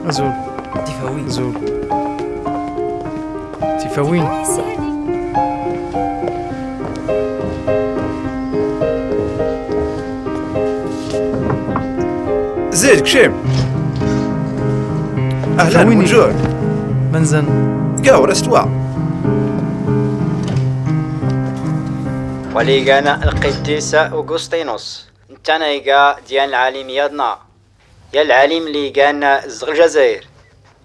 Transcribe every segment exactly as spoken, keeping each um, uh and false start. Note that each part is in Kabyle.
Azul. Tifawin. Azul. Tifawin. Zid, kcim. Ahlan, bonjour. Manzan. Gawr, astuwa. Wali igan lqiddis Ugustinos. Netta iga d yan lɛalim yaḍna. Ya lɛalim li igan zdeɣ Ljazayer.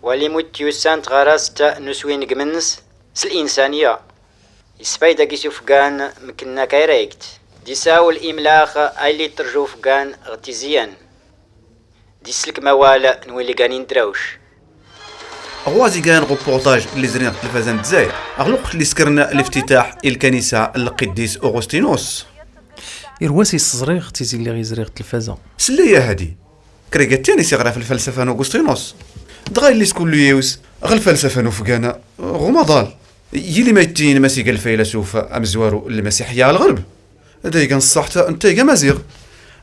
Wali mu t-yusan tɣarast n uswingem-nnes s linsaniya. Isfayda-agi s ufgan mkenna kayraykt. D isawel imlax ay li ṭṭerju ufgan ɣ tiziyan. D islek mawal n wili ganin drawc. Ɣwazi gan reportage li zrin ɣ tlfaza n Dzayer, ɣ lweqt li skren liftitaḥ i lkanisa n lqiddis Uɣustinus. Irwas yesẓriɣ tizi lliɣ yezriɣ tlfaza. Sella ya hadi. Krigat tinis iɣra f lfalsafa n Ugustinos. Dɣa yelli-s kullu yiwes ɣer lfalsafa n ufgan ɣ umaḍal. Yili ma yettin ma s iga lfaylasuf amezwaru n lmasiḥya ɣer lɣerb. Dayga n ṣṣaḥt n tayga maziɣ.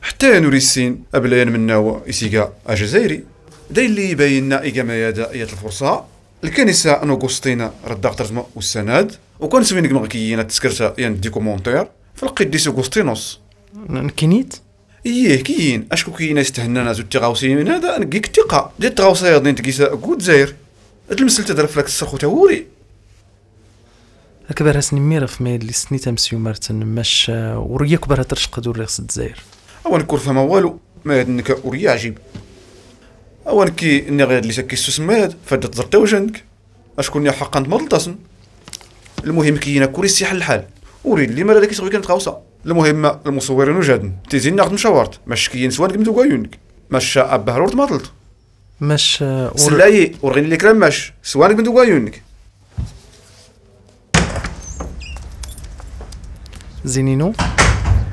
Ḥetta yan ur issin ablayan mennaw isiga ajazzayri. Da yelli ibayen iga mayad yat lfurṣa. Lkanisa n Ugustin reddaɣ tertma ussanad. Ukan swin gmeɣ kiyin at teskert yan di commentaire. F lqiddis Ugustinos. N-, nekkini-t? Iyih, kiyin, acku kiyin ay sthennan azu tiɣawsiyin ad ngi ktiqa. Di tɣawsa yaḍnin tgisa gu Dzayer. D lmesl tadarflak tessexu tawuri. Akbar Hasan imir ɣef ma yelli snit amsyumar-ten, mac, uh, ur yakk bara terceq d ur riɣ s Dzayer. Awan kur fama walu, ma yad nek ur yaɛjib. Awan ki nniɣ yad lis akki susmayad, fadda tẓerṭ iwjan nek. Acku nniɣ ḥaqqa n tmaḍelt-asen. Lmuhim kiyin akk ur issiḥ lḥal. Ur illi mara daki sɣu kan tɣawsa. Lmuhim, lmuṣewwirin ujaden, tizi nneɣ temcawart, mac kiyin swan gem d ugayun nek. Mac abbahru ur tmaḍelt. Mac, uh, ur Sellayi, ur ɣin li kra mac, swan gem d ugayun nek. Zinino,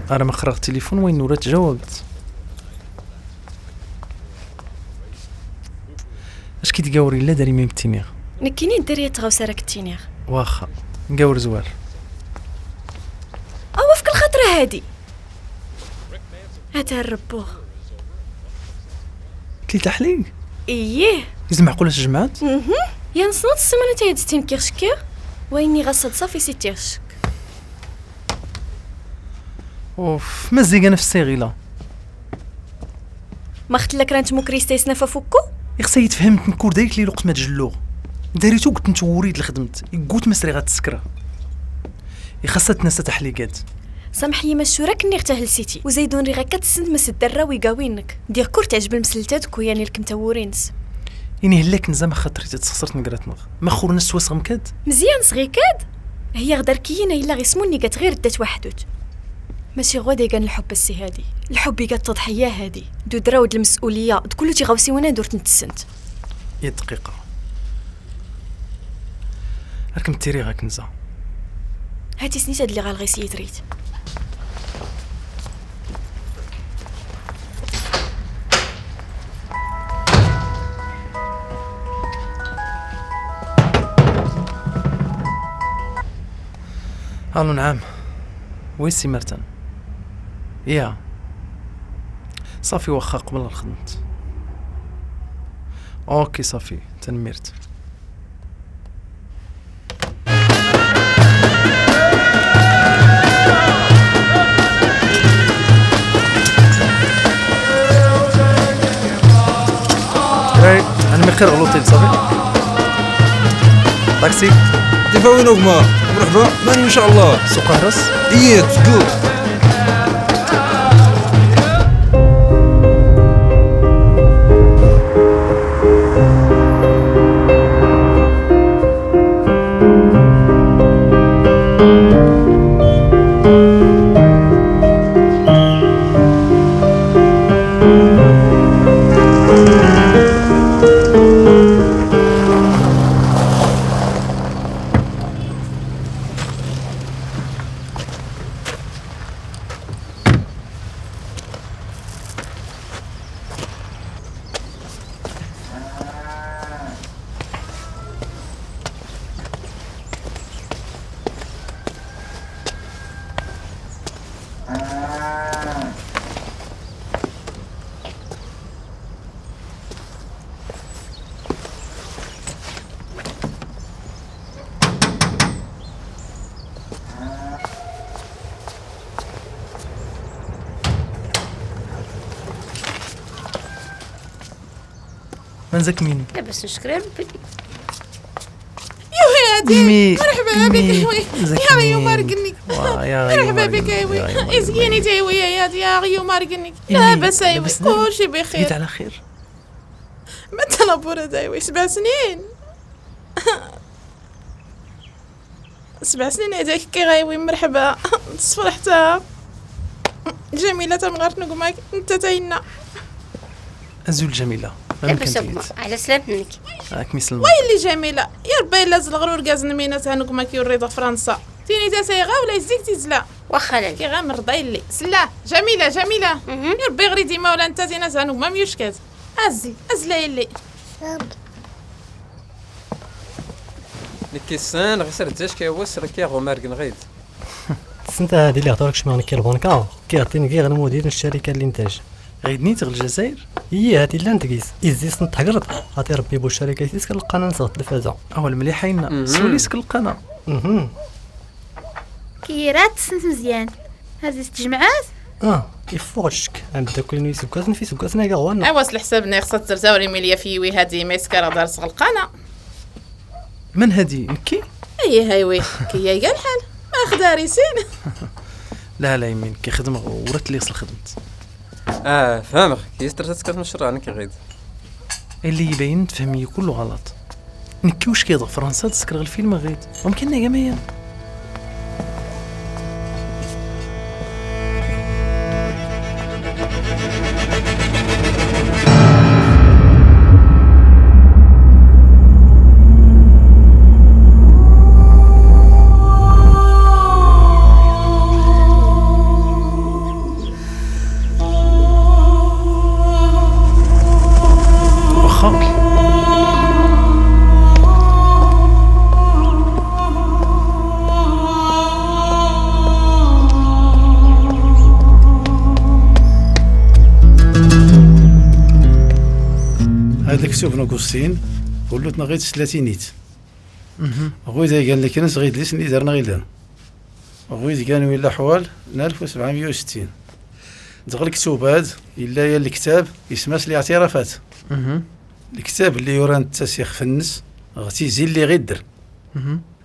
ara ma qraɣ tilifun wayen ur tjawabt. Acki tga ur illa dar imi m-ttiniɣ. Nekkini n diri tɣawsa ara k-ttiniɣ. Waxa, nga ur zwar. Awa fk lxaṭer a hadi. Ad rebbuɣ. Tli taḥlig? Iyyih. Is meɛqul ad tjemɛet? Mhm. Yan snat ssimanat ay d-stinkiɣ cekkiɣ. Wayen iɣas ad ṣafi si tircek. Uf, mazig anef ssiɣila. Ma xtella kra n tmukrist ay snaf afukku? Ixsa yitfhem tnkur dayk li luqma d jelluɣ. Dari tuget n twuri d lxedmt, iggut ma sriɣ ad tsekra. Ixas ad tnasa taḥligat. Samḥ-iyi ma ccur akken niɣ tahelsit-i. Uzaydun riɣ akka tessent ma s dderra wigawin nek. Diɣ kur teɛjeb lmeslet ad kuyan ilkem tawuri-ns. Ini hellak nzam axaṭer i txesret negrat-nneɣ. Ma xurna s wasɣem kad? Mezyan sɣi kad? Hiyaɣ darkiyin ay illa ɣismun igat ɣir ddat waḥdut. Mačči ɣwad ay gan lḥubb a ssi hadi. Lḥubb igat tḍḥiya hadi. D udraw d lmes'uliya d kullu tiɣawsiwin ad ur tent-tessent. Ya dqiqa. Ar kem-ttiriɣ akken za. Hati snit ad liɣ alɣis yitrit. Allo, nɛam. Wi simerten? Ya. Ṣafi, waxa qbel lxedmt. Ok, ṣafi, tanemmirt. Right, أنا مقر غلطي صافي. طاكسي. Tifawin a gma. Merḥba. Man, ncallah. Suq Ahras. Iyyat, tfeddleḍ. من زك مين؟ لاباس، نشكر ربي. يا وي هادي، مي-، مرحبا بك، مي-، يا وي. زك يا مين؟ يوم مرقني. وا-، يا مرحبا يوم بك، يا وي. يا يوم إزيني تاي وي يا دي، يا يوم مرقني. إمي، لاباس، يا وي، لاباس، كلشي بخير. جيت على خير. متى لابورا داي وي؟ سبع سنين. سبع سنين هذاك كي غايوي، مرحبا. تصفر حتى جميلة، تمغارت نقماك، انت تاينا. أزول جميلة. لاباس أمك، على سلامتك. راك مسلمة. ويلي جميلة، يا ربي إلا زلغرور كاز نمينة تاع نقماك يوريضة فرنسا. تيني تا سايغا ولا يزيك تيزلا. واخا لا. كي غا مرضى يلي. سلا، جميلة، جميلة. مهم. يا ربي غري ديما ولا انت تينا تاع نقمة ميوشكاز. أزي، أزلا يلي. Nekki ssen, ɣis ar d-ttac kra wass, rkiɣ umarg n ɣid. Tessent a hadi li hḍeṛ kecmeɣ nekki lbanka, kkiɣ tin giɣ lmudid n ccarika n lintaj. Ɣid-nni tɣ Ljazayer? Iyyih, hati llant gis. Izzi sent tḥegreḍ, hati Rebbi bu ccarika-is kan lqana-nnes ɣer telfaza. Awal mliḥ a yenna, mhm, suli-s kan lqana. Mhm. Kira tessent Mezyan. Aziz tjemɛat? Ah, ifuɣ ccek. Ameddakel-inu iseggasen fi iseggasen-agi ɣwanna. Awas leḥsab-nni xsat terza ur imilya fi yiwi hadi ma iskar ɣdar sɣelqana. من هادي؟ نكي؟ ايه هاي وي. كي يا الحال. ما خداري سين. لا، لا، يمين، كي خدمة ورث لي خدمت. اه، فهمك. كي يستر تسكت من الشرع، انا كي غيد. اللي يبين تفهمي كله غلط. نكي وش كيض فرنسا تسكر الفيلم غيد. ممكن نيجا ميا. واخا. هذا الكتاب نقصين، ولوت نغيت ثلاثينيت. Mhm. غوي ذا قال لك ناس غيد ليس نيدر نغيلان. غوي ذا كان ولا حوال ألف وسبعمية وستين. دغ الكتوب هاد، إلا يا الكتاب، اسمه الاعترافات. Mhm. الكتاب اللي يوران التسيخ في النس، غتي زي اللي غيدر. Mhm.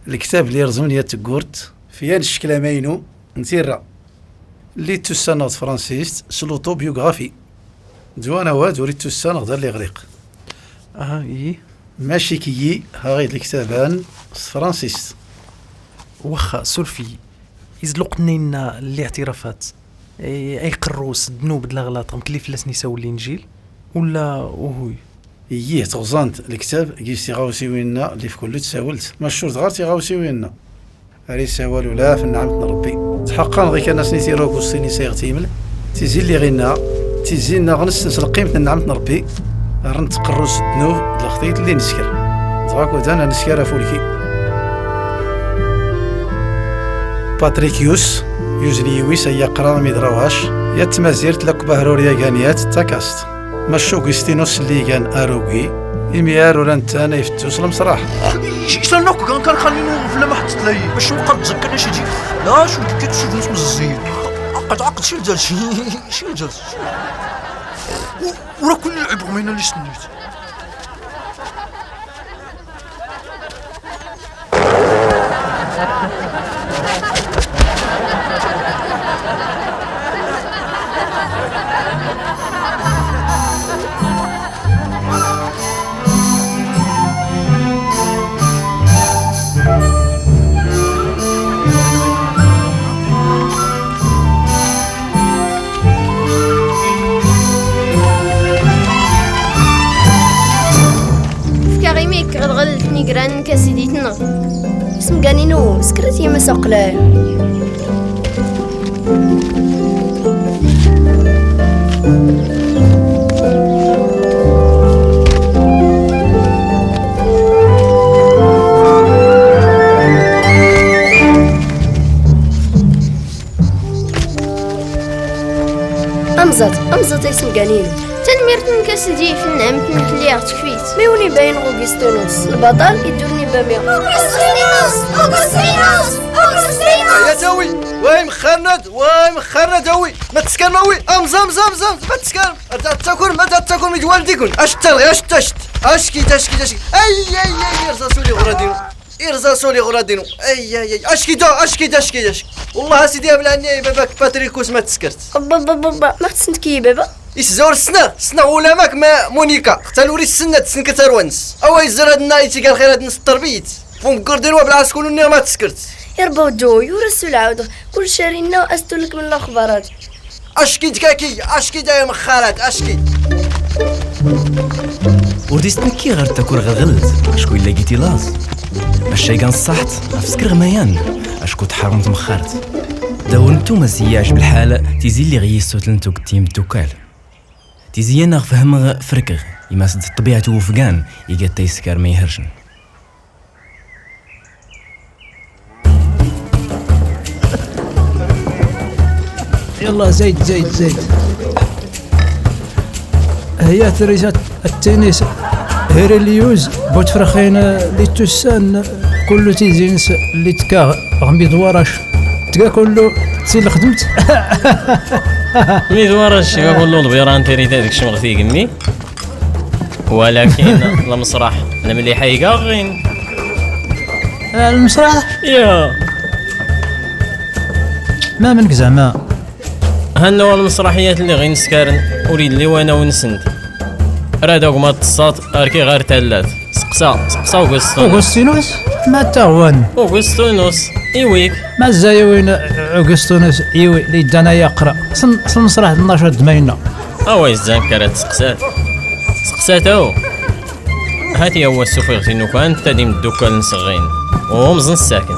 الكتاب اللي يرزمني التقورت، فيها الشكل ماينو، نتيرا. اللي تسنغ فرانسيست، سلوطو بيوغرافي. دوانا واد وريت تسنغ دار لي غريق. اها، اي. ماشي كيي، ها غيد الكتابان، فرانسيست. واخا، سولفي. إزلق نينا الاعترافات. اي، اي قروس، الذنوب، الأغلاط، مكلي فلاس نساو الإنجيل. ولا وهوي. إيه، تغزانت الكتاب، قيس تيغاوسي وينا، اللي في كل تساولت. ما الشرط غير تيغاوسي وينا. أري سوال ولا في النعمة ربي. تحقا ذيك الناس نيتي روكو سيني سيغ تيمل. تيزي اللي غينا، تيزي لنا غنستنس القيمة النعمة ربي. رنت قروس الذنوب، الخطيط اللي نسكر. تغاكو دانا نسكر فولكي. باتريك يوس، يوزني يويس أيا قرا ميدراواش، يا تمازيرت لك بهرور يا غانيات تاكاست. مشوق استينوس اللي كان أروقي، إميار ورانتانا يفتوس المسرح. شنو كان كان خلينو في لما حطت لي. باش نبقى نتذكر اش يجي. لا، شو كي تشوف ناس مزيين. عقد، عقد، شيل جالس. شيل جالس. و-، وراه كل العبر ما يناليش سنيت. Fkiɣ imi i k-ɣelɣel tnigran n kasidi-tneɣ. Isemgan-inu, sekret yemma-s aqlay. Amẓat, amẓat ay semganin. Tanemmirt-nnek a sidi ɣef tnɛamt-nnek lliɣ tekfi-tt. Mi wen-ibayen Augustinus, lbaṭel iddurni bami. Augustinus! Augustinus! يا تاوي، واي مخرند، واي مخرند اوي. ما تسكر اوي. امز، امز، امز، امز. ما تسكر. ارجع تاكل، ما تاكل من والديكم. اش ترغي، اش تشت. اش كي، اش كي، اش كي. اي، اي، اي، ارزا سولي غرادينو. ارزا سولي غرادينو. اي، اي، اي. اش كي دا، اش كي دا، اش كي دا، اش كي. والله سيدي ابلعني باباك باتريكوس ما تسكرت. بابا، بابا، بابا، ما تسنت كي بابا؟ يسزور السنة، السنة ولا ماك ما مونيكا. اختالوري السنة، تسنك تروانس. اوا يزر هاد النايتي قال خير هاد نص التربيت. فون قردين وبلا عسكون ونيغ ما تسكرت. يربو جو، يورس العود. كل شارينا استولك من الاخبارات. اشكي دكاكي، اشكي دايم خالد، اشكي. Ur d istenki ɣer takurt ɣelɣelt, acku yella giti laẓ. Maca igan ṣṣaḥt, ɣef skreɣ mayan, acku tḥeṛṛem tmexxart. Dawen tumaz i yeɛjeb lḥal, tizi lliɣ yis-sutlen tuget yimeddukkal. Tizi-ya neɣ fehmeɣ frikeɣ, imas d ṭṭbiɛt uwefgan, iga tayeskar ma ihercen. يلا زيد، زيد، زيد. هي تريزة التنس. هيريليوز بوتفرخين لي توسان. كل تيزينس اللي تكا غمي دواراش. تكا كله تسيل خدمت. مي دواراش، تكا كله البيران تيري تاع ديك الشمغ تيقمي. ولكن المسرح المليح يقاغين. المسرح؟ يا. ما منك زعما؟ هنو المسرحيات اللي غير نسكارن، وريد لي وانا ونسند. راه دوك ما تصات، اركي غير تلات. سقسا، سقسا اوغسطينوس. اوغسطينوس؟ ما تاوان. اوغسطينوس، ايويك. ما زايوين اوغسطينوس، ايوي، اللي دانا يقرا. سن، سن مسرح اثناش دماينا. اوا يزان كرا تسقسات. سقسات او. هاتي هو السوفيغ تينوكان، تا ديم الدكان نسغين. وهم زن الساكن.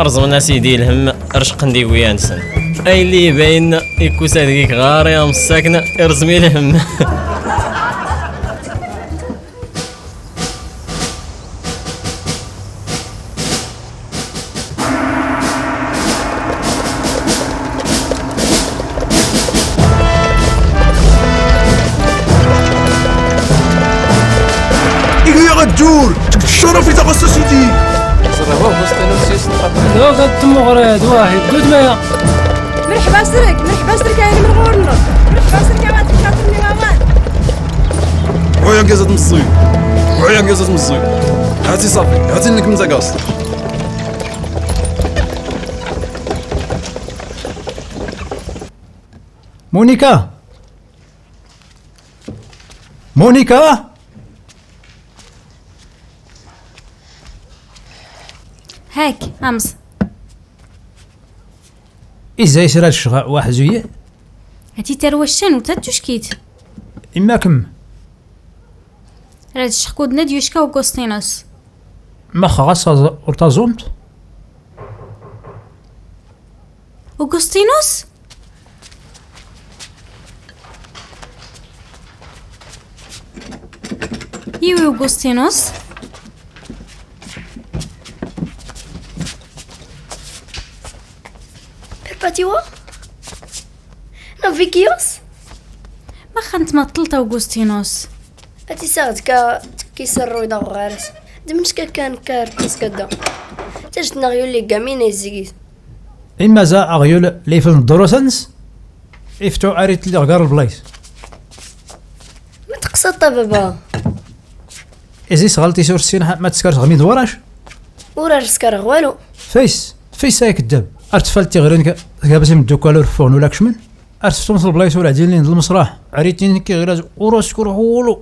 رزمنا سيدي الهم، رشقن دي ويانسن. اي اللي باين يكوس هذيك غار يا مساكن، ارزمي الهم. Ihi ad dur, teg tcarafi taɣessasiti. Ẓriɣ, ur bus tanu sis n ṭṭabla. Do, gad tmuɣra, d wahi, ddut maya. مرحبا سرك، مرحبا سرك، يعني من غورنا. مرحبا سرك، يا واحد الخاطر من غوان. ويا كازا مزي. ويا كازا مزي. هاتي صافي، هاتي لك من زكاس. مونيكا! مونيكا! هاك، أمس. إزاي سرا الشغا واحد زوية؟ هاتي تروشن وتتشكيت. إما كم؟ راه الشحكود ناديوشكا وكوستينوس. ما خاص ورتازومت؟ Augustinus? Iwi Augustinus? Perpetua? Navigius? Ma xant ma tlta Augustinus. Ati saɣ dka tekkis rruy d aɣɣares. D mnecka kan kar teskadda. Taǧt neɣ yuli gamin ay zigit. Imma za aɣyul la ifel n ddurus-nnes, iftu arit lliɣ gar lblayt. Ma teqsaḍ a baba? Izi sɣalt isursin ma teskar tɣmi d warac? Ur ar skareɣ walu. Fis, fis ay keddab. Ar tfal tiɣrin tgabas imeddukkal ur ffuɣen ula kecmen. Ar teftumt lblayt ur ɛdilin d lmesraḥ. Arit-in nekki ɣir ur askureɣ wulu.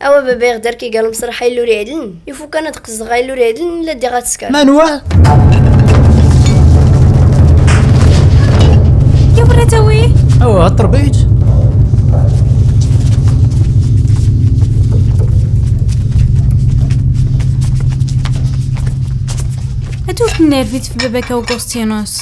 Awa baba iɣder ki gal msraḥ ay lur iɛedlen, yufu kan ad qesdeɣ ay lur iɛedlen la ddiɣ ad teskar. Manwa? Yawra tawi. Awa ṭerbit. Atu ur tennervit f baba-k Augustinus.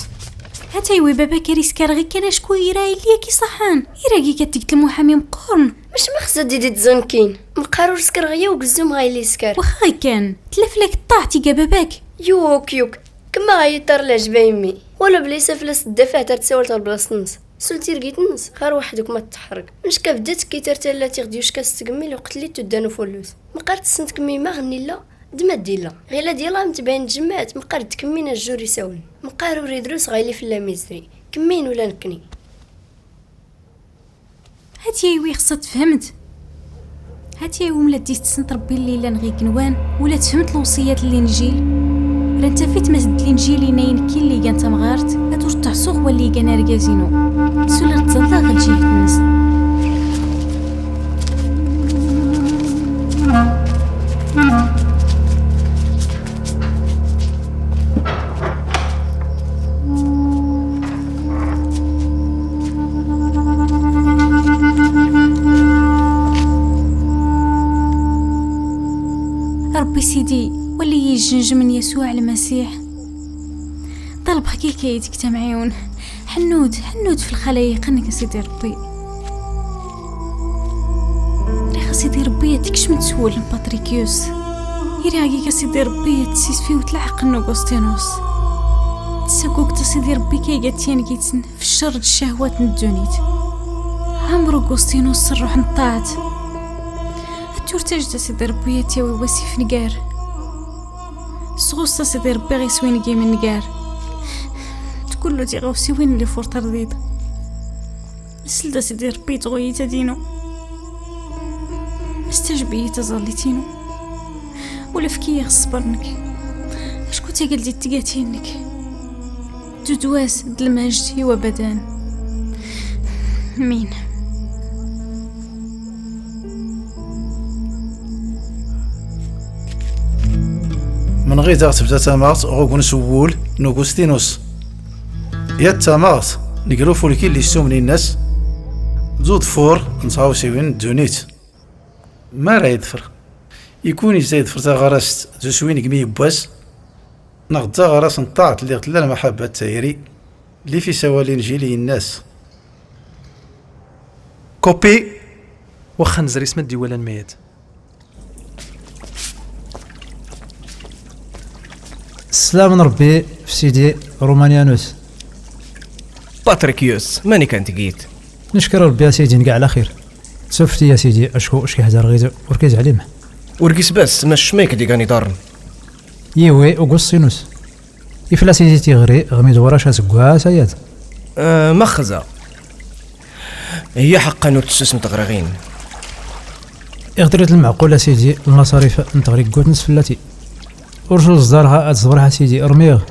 Hata iwi baba-k ar iskar ɣi kan acku ira illi ak iṣaḥan. Ira-gi kat tget lmuḥami meqqoren. Mac ma xzad-id-id ẓunkin. Meqqar ur skerɣ ya ugzum ɣa yella isker. Waxa kan, tella fell-ak ṭṭaɛt iga baba-k. Yuk, yuk. Kemma ɣa yiṭṭar leɛǧeb a yemmi. Wala bla isafel-as ddafaɛt ar tsawalt ɣer blast-nnes. Sul tirgit-nnes, ɣer weḥd-k ma teḥreg. Mecka bda tekkit ar talla tiɣ d-yucka s tgemmil uqtel-it tuddan ufullut. Meqqar tessent kemmi ma ɣ-nilla, D ma d-illa, ɣila d yella mtbayen tjemmaɛt, meqqar d kemmin ajjur isawlen. Meqqar ur idrus ɣayli fell-am izri. Kemmin ula nekkni. Hati aywi xeṣṣa tfehmemt. Hati aywi mla d-itessen Rebbi lli llan ɣ igenwan, ula tfehmemt lewṣiyat n Linjil. Rant tafit ma d Linjil-in ay nekkin lli gan tamɣart, ad ur teɛṣuɣ walli igan argaz-inu. Sula tẓalla ɣer lǧihet-nnes. Rebbi Sidi, wali-yi jjenjem n Yasuɛ Lmasiḥ. Ṭalbeɣ-k akka ay d-ktamɛiwn. Ḥennud, ḥennud f lxalayiq-nnek a Sidi Rebbi. Riɣ a Sidi Rebbi ad tkecmeḍ s wul n Patrikius. Iriɣ-ak a Sidi Rebbi ad tessisfiwt leɛqel n Ugustinus. Tessaggugt a Sidi Rebbi kay gatyan gitsen f ccer d ccahwat n ddunit. Ɛmer Ugustinus s rruḥ n ṭṭaɛt. Ad turtaǧ a Sidi Rebbi ad t-yawi wasif ngar. Sɣus a Sidi Rebbi ɣis win n yimengar. Tkullu tiɣawsiwin li fur terdiḍ. Seld a Sidi Rebbi tɣuyi tadinu. Stajeb-iyi taẓallit-inu. Ula efk-iyi ṣṣber-nnek. Acku tageldit tgati-nnek. Dudwas d lmajed i wabadan. Min. Menɣi daɣ tebda tamart ɣ ugens n wul n Ugustinus. Yat tamart, nnger ufulki n lissumni-nnes d uḍfur n tɣawsiwin n ddunit. Mi ara yeḍfer, ikun yezza yeḍfer taɣarast d uswingem i yibbwas, neɣ d taɣarast n ṭṭaɛt lliɣ tella lmaḥabba d tayri, llif isawal Injil-innes. Kopi. Waxxa nezri isem ad d-iwalan mayad. Sslam n Rebbi f Sidi Romanianus. Patrikius, mani kan tgit? Neckeṛ Rebbi a Sidi, nekk ɛla xir. Sufti a Sidi, acku acki hder ɣid ur k-izɛlim. Ur gis bas, ma ccma k-d-igan iḍarren. Yiwi, Ugustinus. Ifla Sidi tiɣri, ɣmi d warac aseggas ayad. Eh, maxza. Hya ḥeqqan ur tessusem teɣriɣin. Iɣder-it lmeɛqul a Sidi, lmaṣarif n teɣri ggut-nnes fell-ati. Ur sulẓ ara ad ẓebreɣ a Sidi, rmiɣ.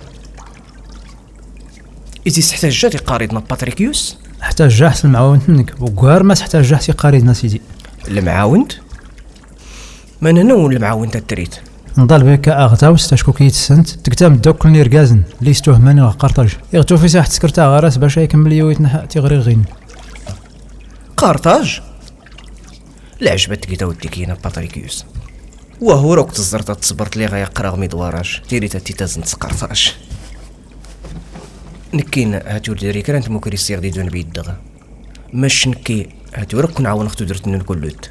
Izi seḥtajja tiqqaridna Patrikius? Ḥtajjaḥ s lemɛawint-nnek, ugar ma seḥtajjaḥ tiqqaridna Sidi. Lemɛawint? Ma nana ur lemɛawint ad trit? Nḍaleb akka aɣtawes tackuki yid-sent, deg tameddakel n irgazen, li yestuhmen ɣer Qarṭaj. Iɣ tufis aḥ teskerta ɣer-as bac ay kemmel yiwit n tiɣriɣin. Qarṭaj? Lɛejb ad tgid aweddik-in a Patrikius. Wah, ur akk teẓẓert ad teṣbert liɣ ay aqraɣ mi d warac, tiri ta titazen s Qarṭaj. Nekkin, ha tura diri kra n tmukri ssiɣ di dun biddeɣ. Mac nekki, ha tura kun ɛawneɣ tudert n lkullut.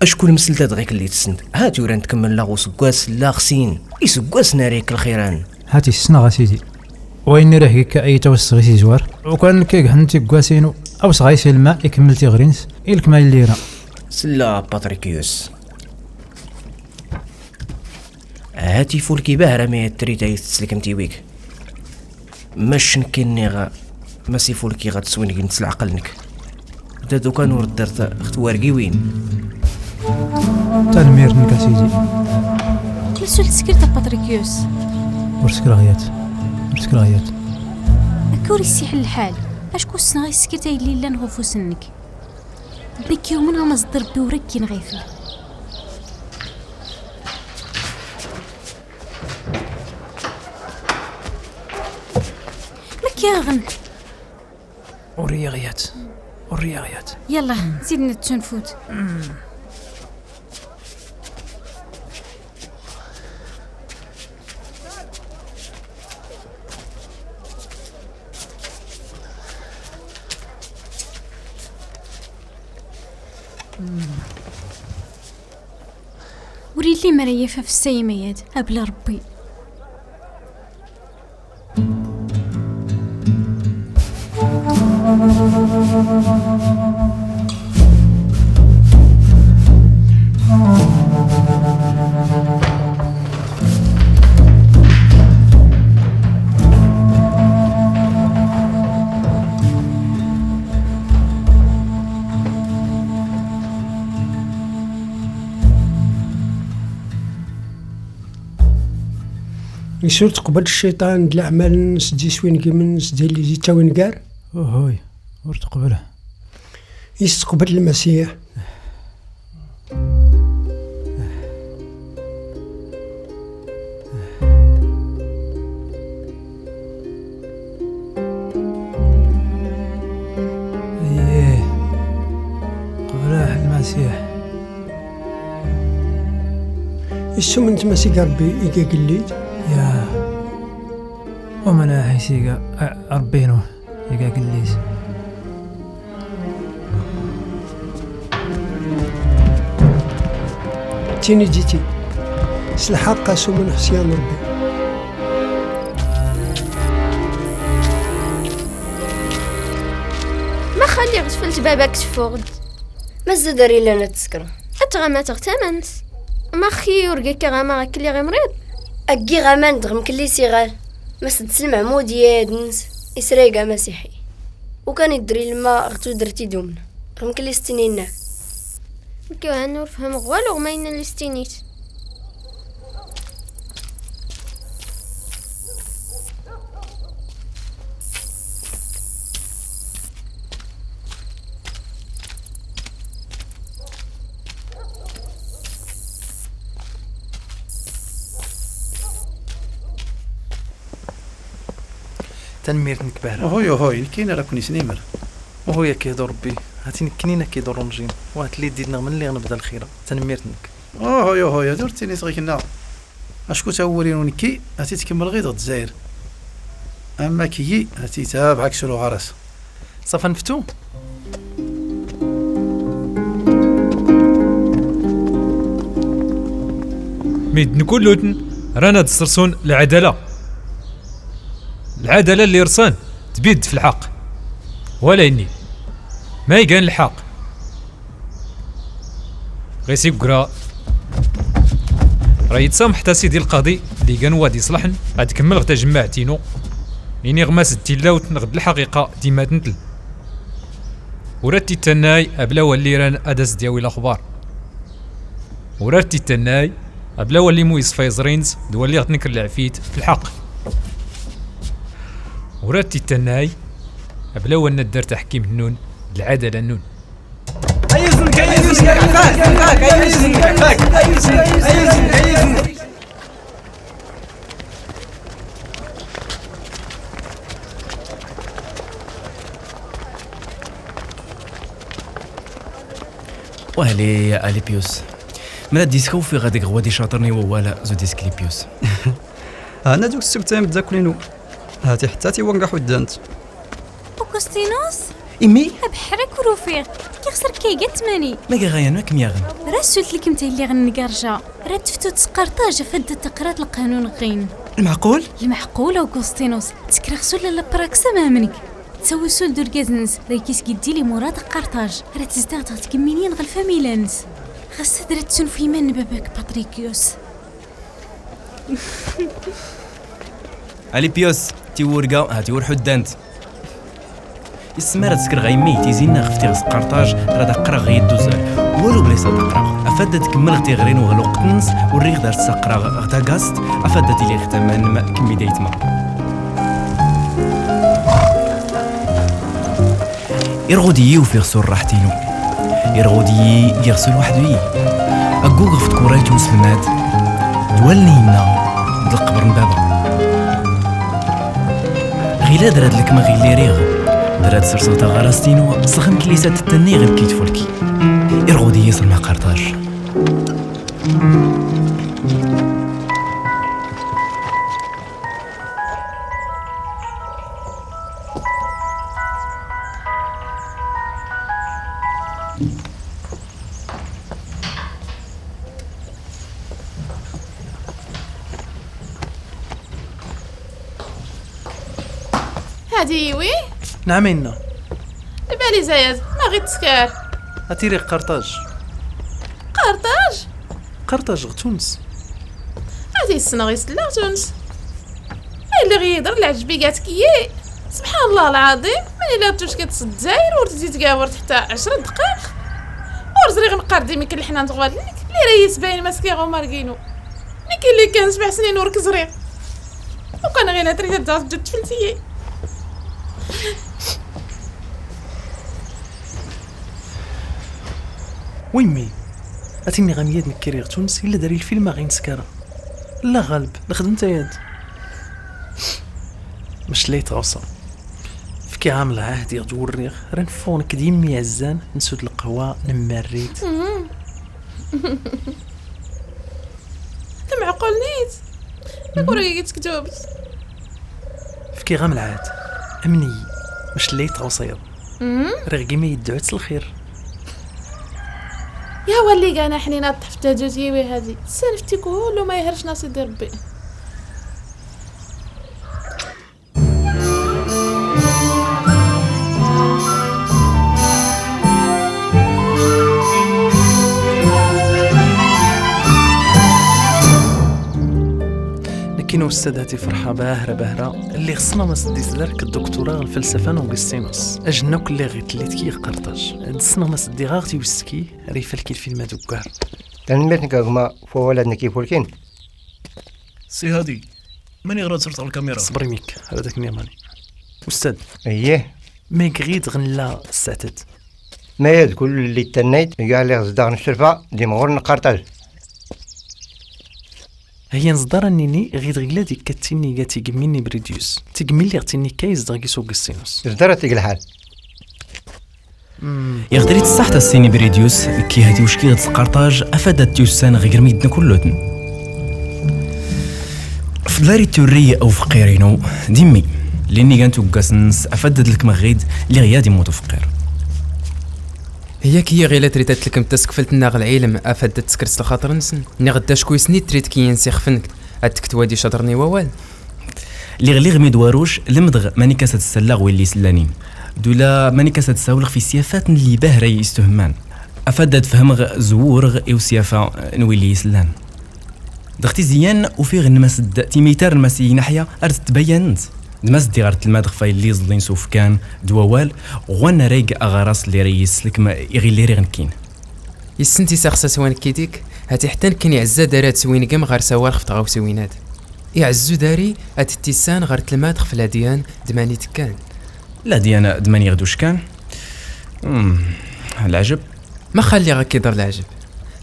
Acku lmesl da dɣi kelli tsent, ha tura ntkemmel laɣ useggas, laɣ sin, iseggasen ara ikk lxiran. Hati ssneɣ a Sidi. Wayen i rihgik ay tawesseɣ i tizwar. Ukan nekk i gḥen tiggwasin-inu, awseɣ ay silma ikemmel tiɣri-ines, ilkem ay llira. Sella Patrikius. Hati fulki bahra mi trid ay tesselkem tiwik. Mac nekki nniɣ, ma s ifulki ɣad swingin s leɛqel-nnek. Da dukan ur ddert ɣ twargiwin. Tanemmirt-nnek a Sidi. Qqel s ul teskert a Patrikius. Ur sekreɣ yat. Ur sekreɣ yat. Akka ur issiḥel lḥal. Acku ssneɣ iskert ay lli llan ɣ ufus-nnek. Nekk yumen ɣ maẓ d Rebbi ur akkin ɣ ifel. Makkiɣen. Ur riɣ yat. Ur riɣ yat. Yalla, zid nettunfut. Ur yelli mi ara yaf afessay imayad, abla Rebbi. Yesu teqbel cciṭan d leɛmal-nnes d iswi n yiman-nnes d illi yettawin gar? Uhuy, ur teqbel. Yesteqbel Lmasiḥ. Ih, qebleɣ Lmasiḥ. Isum n tmasiga Rebbi i yagellid? Ya. Umana ḥisiga Rebbi-nu i yagellid. Tini d-iti s lḥeqq asumen ḥesyan Rebbi. Ma xali ɣef tfelt baba-k teffeɣ-d. Mazal ar ilan ad tsekreḍ. Ad tɣamateɣ tamant. Ma xi urga-k aɣama akk liɣ imriḍ. Aggiɣ aman d ɣemkelli siɣal. Ma s-d-sel Meḥmud yad-ns israyga amasiḥi. Ukan idder ilemma ɣer tudert idumen. Ɣemkelli s-ttinin. Nekk uhan ur fhimeɣ walu ma yenna listinit. Tanemmirt nekk bahra. Uhuy, uhuy, nekkin ara ken-isnimer. Uhuy, akka iḍu Rebbi. Hati nekknin akka iḍu runjim. Wahat li d-idneɣ melli ɣ-nebda lxira. Tanemmirt nekk. Uhuy, uhuy, ad ur ttini sɣikenna. Acku tawuri n nekki, ad tt-tkemmel ɣid ɣ Dzair. Ama kigi, ad tt-tabaɛ aksur uɣaras. Ṣafa neftu. Medden kuluten ran ad ssersun lɛadala. Lɛadala اللي rsan tbid f lḥeqq. Wala inni. Ma igan lḥeqq. Ɣis i yegra. Rah yetsamḥet a sidi lqaḍi d-igan wa d-iṣlaḥen, ad kemmleɣ tajemmaɛt-inu. Iniɣ-as d tilawt neɣ d lḥaqiqa timatentl. Ur ad t-ittannay abla walli iran ad as-d-yawi lexbar. Ur ad t-ittannay abla walli mu yeṣfa iẓri-ns d walli ɣ-tnekker leɛfit f lḥeqq. Ur ad t-ittannay abla wa nadder taḥkimt-nnun d lɛadala-nnun. Wahli Alipyus. Mela d-iskawfiɣ deg ɣwad icaṭren i wawal zud Isklipius. Hana duk ssebtayem d akul-inu. Hati ḥetta tiwanga ḥuddant. Augustinus? Imi? Abeḥri akk ur ufiɣ. Kkiɣ s rkayga n tmani. Ma gaɣayan ma kem-yaɣen? Ra sultlikem tayliɣ n ngarja. Ra teftu tesqerṭaj afad d taqrat lqanun ɣin. Lmeɛqul? Lmeɛqul, Augustinus. Ttekreɣ sul la praxi ma amnek. Ttawi sul d urgaz-nnes, ra yesgiddi limura taqerṭaj. Ra tezdeɣ dɣa tgemminin ɣer lfamila-nnes. Ɣas ad ra tessunef iman n baba-k, Patrikius. Alipyus, tiwurga, hati ur ḥuddant. Isem ara d-skreɣ a yemmi, tizi-nneɣ ɣef tiɣ s qarṭaj, ra d-aqreɣ ɣer yedduzzal. Walu bla isal d-aqreɣ. Afad ad tkemmel ɣer tiɣri n uɣluq-nnes, ur riɣ d ar tt-aqreɣ ɣer tagast, afad ad tili ɣer tama-nnem kemmi d aytma. Irɣud-iyi ufiɣ sur rraḥt-inu. Irɣud-iyi giɣ sur weḥd-iyi. Aggug ɣef tkurayt n uselmad, d wallen-inna, d lqebr n baba. Ɣila d rad lekmeɣ illi riɣ, d rad serseɣ taɣarast-inu, sɣem kelli sa tettenni ɣil kitfulki. Irɣud-iyi s lmaqarṭaj. هذه وي؟ نعم إنا. البالي زايد، ما غير تسكر. أتيري قرطاج. قرطاج؟ قرطاج غ تونس. هذه السنة غير سلاغ تونس. اللي غيدر العجبي قالت كي. سبحان الله العظيم، من إلا تشكي تصد الجزائر ورتزي تقاور حتى عشر دقائق. ورزري غنقار ديما كل حنا نتغوال لك، اللي ريس باين ماسكي غو ماركينو. لكن اللي كان سبع سنين ورك زريغ. انا غير هضري تاع جات فلتي. ويمي، اتيني غامياد نكري غتونس الا داري الفيلم غينسكارا. لا غالب، نخدم تاياد. مش ليت غوصة. فكي عام العهد يغدو الريغ، رنفونك ديمي عزان، نسود القهوة، نمريت. انت معقول نيت؟ ما كورا كتكتبت. فكي غام العهد. امني، مش ليت غوصيض. ريغ كيما يدعوت الخير. يا ولي كان حنين الطحف تاجوتي وي هذه. سالفتي كله ما يهرش ناس يدير ربي. لكن أستاذاتي فرحة باهرة باهرة اللي خصنا ما سديت ذلك الدكتوراه الفلسفة نوغستينوس. أجنوك اللي غيت اللي تكي قرطاج. دسنا ما سدي غاغتي وسكي ريفل كي الفيلم دوكار. تنميتك كما فوالد نكي فولكين. سي هادي، ماني غير ترفع الكاميرا؟ صبري ميك، هذاك نيماني. أستاذ. ايه. ميك غيد غنلا ساتت. ما يد كل اللي تنيت، قال لي غزدار نشرفة، دي مغور نقارتاج. هي نزدار النيني غيد غيلا ديك كتيني قاتي قميني بريديوس. تقمي اللي غتيني كايز داكي سوق السينوس. زدارة تيق الحال. يغدري تصحت السيني بريديوس، كي هاتي وشكي غتسقرطاج، أفادت تيوسان غير ميدن كلوتن. فدلاري توري أو فقيرينو، ديمي، لاني كانت وقاس نس أفادت لك مغيد، اللي غيادي موتو فقير. هي كي غيلا تريد تلكم تسكفلت ناغ العلم، أفادت تسكرت الخاطر نسن، ني غدا شكوي سنيت تريد كي ينسي خفنك، أتكت وادي شطرني ووال. ليغ ليغ ميدواروش لمدغ ماني كاسة تسلغ ويلي سلانين. دولا ماني كاسة تساولغ في سيافات اللي باهرة يستهمان. أفاد تفهمغ زورغ إو سيافة نويلي يسلان. دختي زيان وفي غن مسد تيميتار المسيين أحيا أرد تبينت. دمس دي غرت المدغ فايلي زلين سوفكان دووال. غوانا ريق أغراس اللي ريس لك ما يغي اللي ريغن كين. يسنتي ساخسا سوان كيديك، هاتي حتى نكني عزا دارات سوين قام غير سوار خفت غاو سوينات. يعزو داري، هاتي التيسان غير تلمات خف لاديان دماني تكان. لاديان دماني غدوش كان؟ مم، العجب. ما خلي غاك يضر العجب.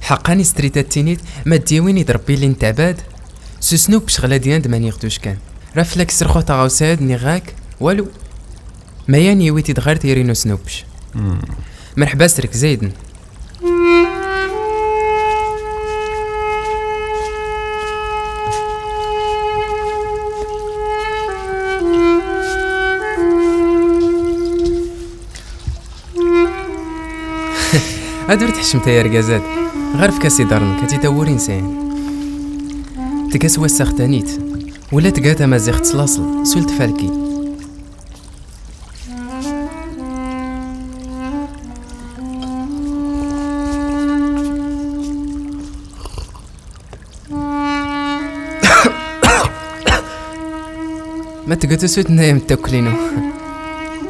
حقاني ستريتات تينيت، ما ديوين يضربي لي نتعباد. سوسنو بشغلة ديان دماني غدوش كان. رافلك سرخوطة غاو ساد ني غاك، والو. ما يان يويتي دغار تيرينو سنوبش. مرحبا سرك زيدن. هادو تحشمت يا رقازات. غير في كاسي دارن كتي تاورين سين. تكاس وسخ تانيت. ولا تقاتا مازيغ تسلاصل سلت فالكي. ما تقدر سوت نايم تاكلينو.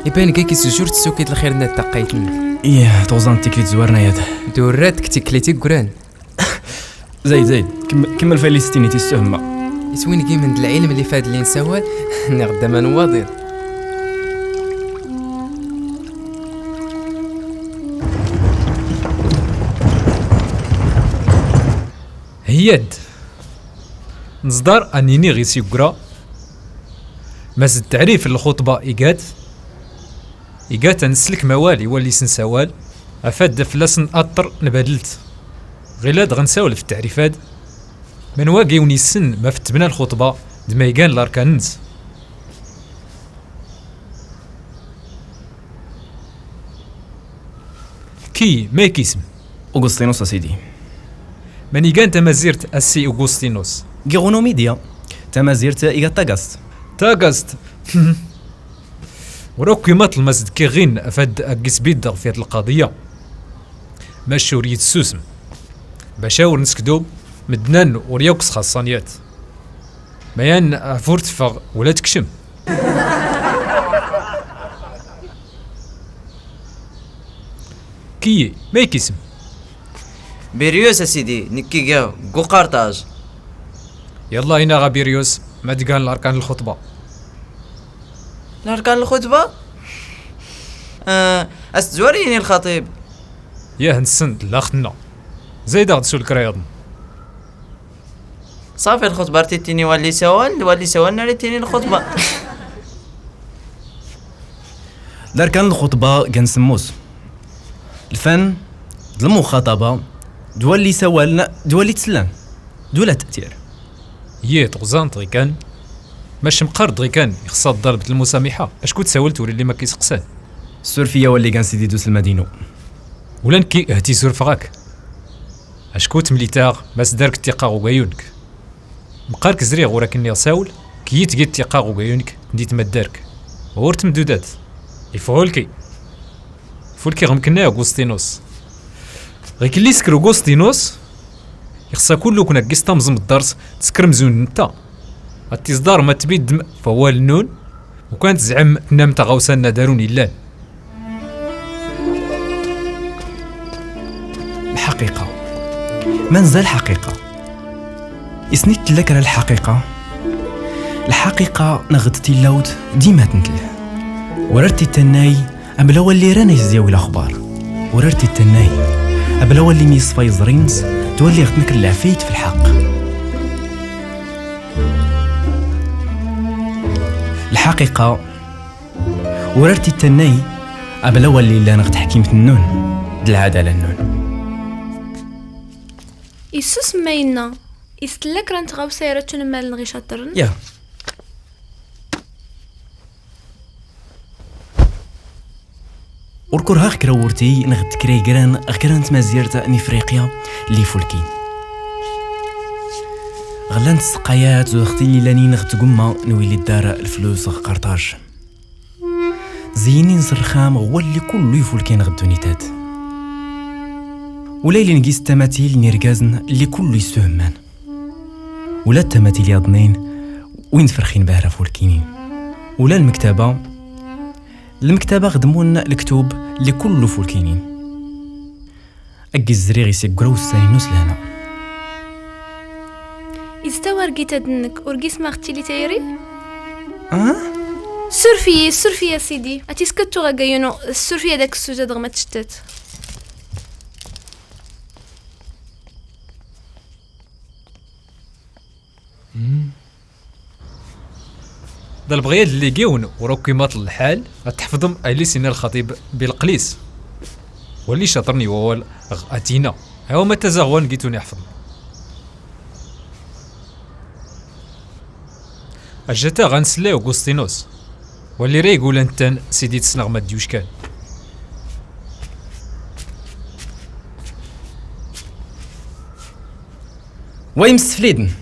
يبان كيك سجور تسوكي الخير نتا قايتن. ايه، توزان تكليت زوارنا يا ده. دوراتك تكليتي قران. زايد، زايد، كم-، كمل فاليستيني تيستهمة. يسوين كي من العلم اللي فاد اللي نسوى، نغدا ما نواضر. هياد. نزدار أنيني غي سيقرا. ما زد تعريف الخطبة إيقات. إيقات نسلك موالي ولي سنسوال. أفاد فلاسن أطر نبدلت. غيلا دغا نساول في التعريفات. من واقي ونيسن ما في التبنى الخطبة دما يقان الأركاننس. كي ما يكيسم؟ أوغوستينوس أسيدي. من يقان تمازيرت أسي أوغوستينوس؟ غيغونوميديا. تمازيرت إيغا تاغاست. تاغاست. وراك كيما تلمس دكي غين أفاد أكيس بيد في هاد القضية. ماشي وريد السوسم. باش أور نسكدو مدنان وريوكس خاصانيات. ميان أفور تفغ ولا تكشم. كي ما يكيسم؟ بيريوس أسيدي، نكي قو قارطاج. يلا هنا غا بيريوس. Ma d-gan larkan n lxutba. Larkan n lxutba? Ah, as-d-zwar yini lxaṭib. Yah, nessen-d, la xtenna. Zayd-aɣ-d s ulkrayaḍ. Ṣafi, lxutba ar titini walli sawal, walli sawal nari tini lxutba. Larkan n lxutba gan semmus. Lfan, d lmuxaṭaba, d walli sawal, d walli tsellan, d wala tetir. Yih, teɣzant ɣikan. Mac mqar dɣi kan, ixṣa ḍalb d lmusamiḥa. Acku tsawelt ur illi ma k-iseqsan. Suref-iyi a walli gan sidi d uselmad-inu. Ula nekki, hti surfeɣ-ak. Acku temlitaɣ, ma s-dark tiqaɣ ugayunek. Mqar k-zriɣ ur ak-nniɣ sawel, k-yi tgid tiqaɣ ugayunek, di tmaddark. Ɣur temdudat. Ifulki. Fulki ɣemkenna Augustinus. Ɣikelli isker Augustinus, ixṣa kullu kun aggis tamẓem ddars tskr mzun netta. Ad tiẓdar ma tbiddem f awal nnun, ukan tezɛem tennam taɣawsa n nadarun illan. Lḥaqiqa. Ma nza lḥaqiqa. Isni tella kra lḥaqiqa. Lḥaqiqa neɣ d tilawt dima tentel. Ur ar titannay, amla walli ran ay zyawi laxbar. Ur ar titannay, amla walli mi yeṣfa yeẓri-ns, twalli ɣ-tnekker lɛafayt f lḥeqq. Lḥaqiqa, ur ar titannay, amla walli llan ɣ-teḥkimt nnun, d lɛadala nnun. Issusem ma yenna, is tella kra n tɣawsa ara ttunemmalen ɣ icaṭren? Ya. Ur kurheɣ kra wurti neɣ d kra yegran ɣ kra n tmazirt n Ifriqya n Ifulkin. Ɣllant tseqqayat zuɣ tililanin ɣ tgumma n wili ddar lflus ɣ qarṭaj. Zeynin s rxam ɣ walli kullu ifulkin ɣ ddunit-ad. Ula ilingis tamatil n irgazen lli kullu issuhemman. Ula d tamatil yaḍnin win tferxin bahra fulkinin. Ula lmektaba, lmektaba ɣedmun lektub lli kullu fulkinin. Ag izriɣ isiggra ussan-inu s lehna. Is tawargit ad nekk ur gismeɣ tili tayri? Ah? Suref-iyi, suref-iyi a sidi. Ad tiskattuɣ agayunu, suref-iyi ad ak-ssuzadeɣ ma tcettat. Hmm. D lebɣi ad lligiwen ur akk imaṭel lḥal, ad tḥefḍem alis inna lxaṭib bilqlis. Wali caṭren i wawal ɣ atina. Awa ma tazaɣwa n gitun iḥefḍen. Ajata ɣan sella Augustinus. Wali reg ulan tan sidi tesneɣ ma d-yuckan. Wa imsefliden.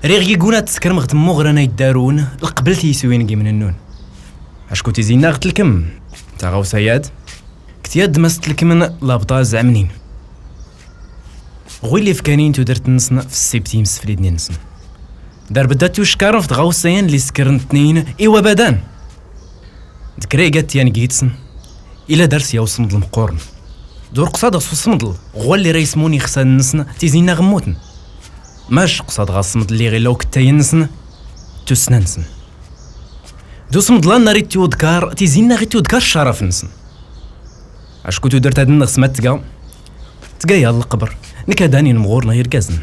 Riɣ yiguna ad teskrem ɣ tmuɣra n ay ddarun, lqbel tiyiswin n yimnennun. Acku tizi-nneɣ tlkem, taɣawsa-yad, ktyad ma s-tlekmen labṭa zɛemnin. Ɣwil ifkanin tudert-nsen f ssibt yimsefliden-nsen. Dar bedda tuckarem f tɣawsayan li skren tnin i wabadan. D kra igat yan gitsen, ila dar s yaw smḍl meqqoren. D ur qsadeɣ s usmḍl, ɣwal li ra yismun ixsan-nsen tizi-nneɣ mmuten. Mac qsadeɣ asmḍl li ɣilla ukettayen-nsen, tussna-nsen. D usmḍl annar i t-yudkar tizi-nneɣ i t-yudkar ccaraf-nsen. Acku tudert ad nneɣ s ma tga, tga ya leqber, nekk ad anin mɣur neɣ irgazen.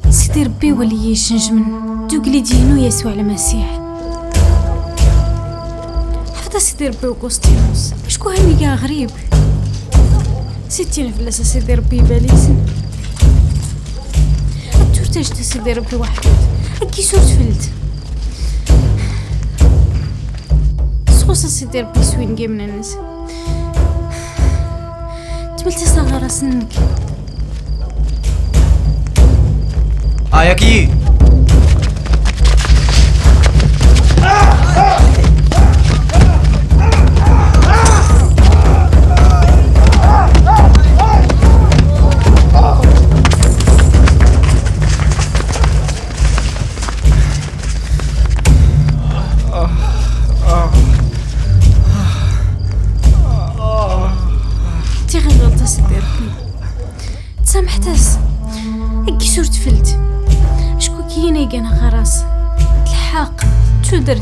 Sidi Rebbi wali-yi yecnejmen, d ugellid-inu Yasuɛ Lmasiḥ. Ḥfeḍ a Sidi Rebbi Augustinus, acku haniga ɣrib. Sittin fell-as a Sidi Rebbi ibalisen. Ad turtaǧt a Sidi Rebbi waḥed. Ad k-isurtfeld. Sɣus a Sidi Rebbi s win n yimnan-nsen. Tmelt-as aɣaras-nnek. Ayaki! Ini-gen ɣer-as. Lḥeqq, d tudert.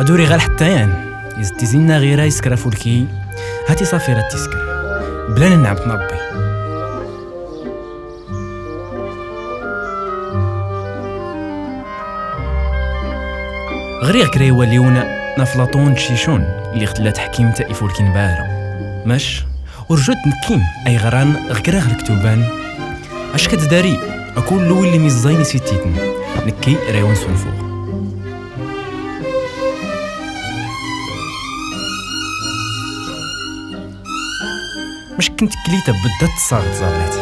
Ad uriɣ ar ḥettayan, izettizinna ɣira isker afulki, hati ṣafi rad tisker, bla nenɛemt n Ṛebbi. Ɣriɣ kra iwaliwen n Aflaṭun d Cicun, lliɣ tella teḥkimt ifulkin baɛra. Mac, ur jut nekkin ay ɣran ɣ kra ɣ lektuban, acka tdari, akullu willi mi ẓẓayn isititen, nekki ra iwen sunfuɣ. Mac kken teklit a bedda tessaɣ tẓallit.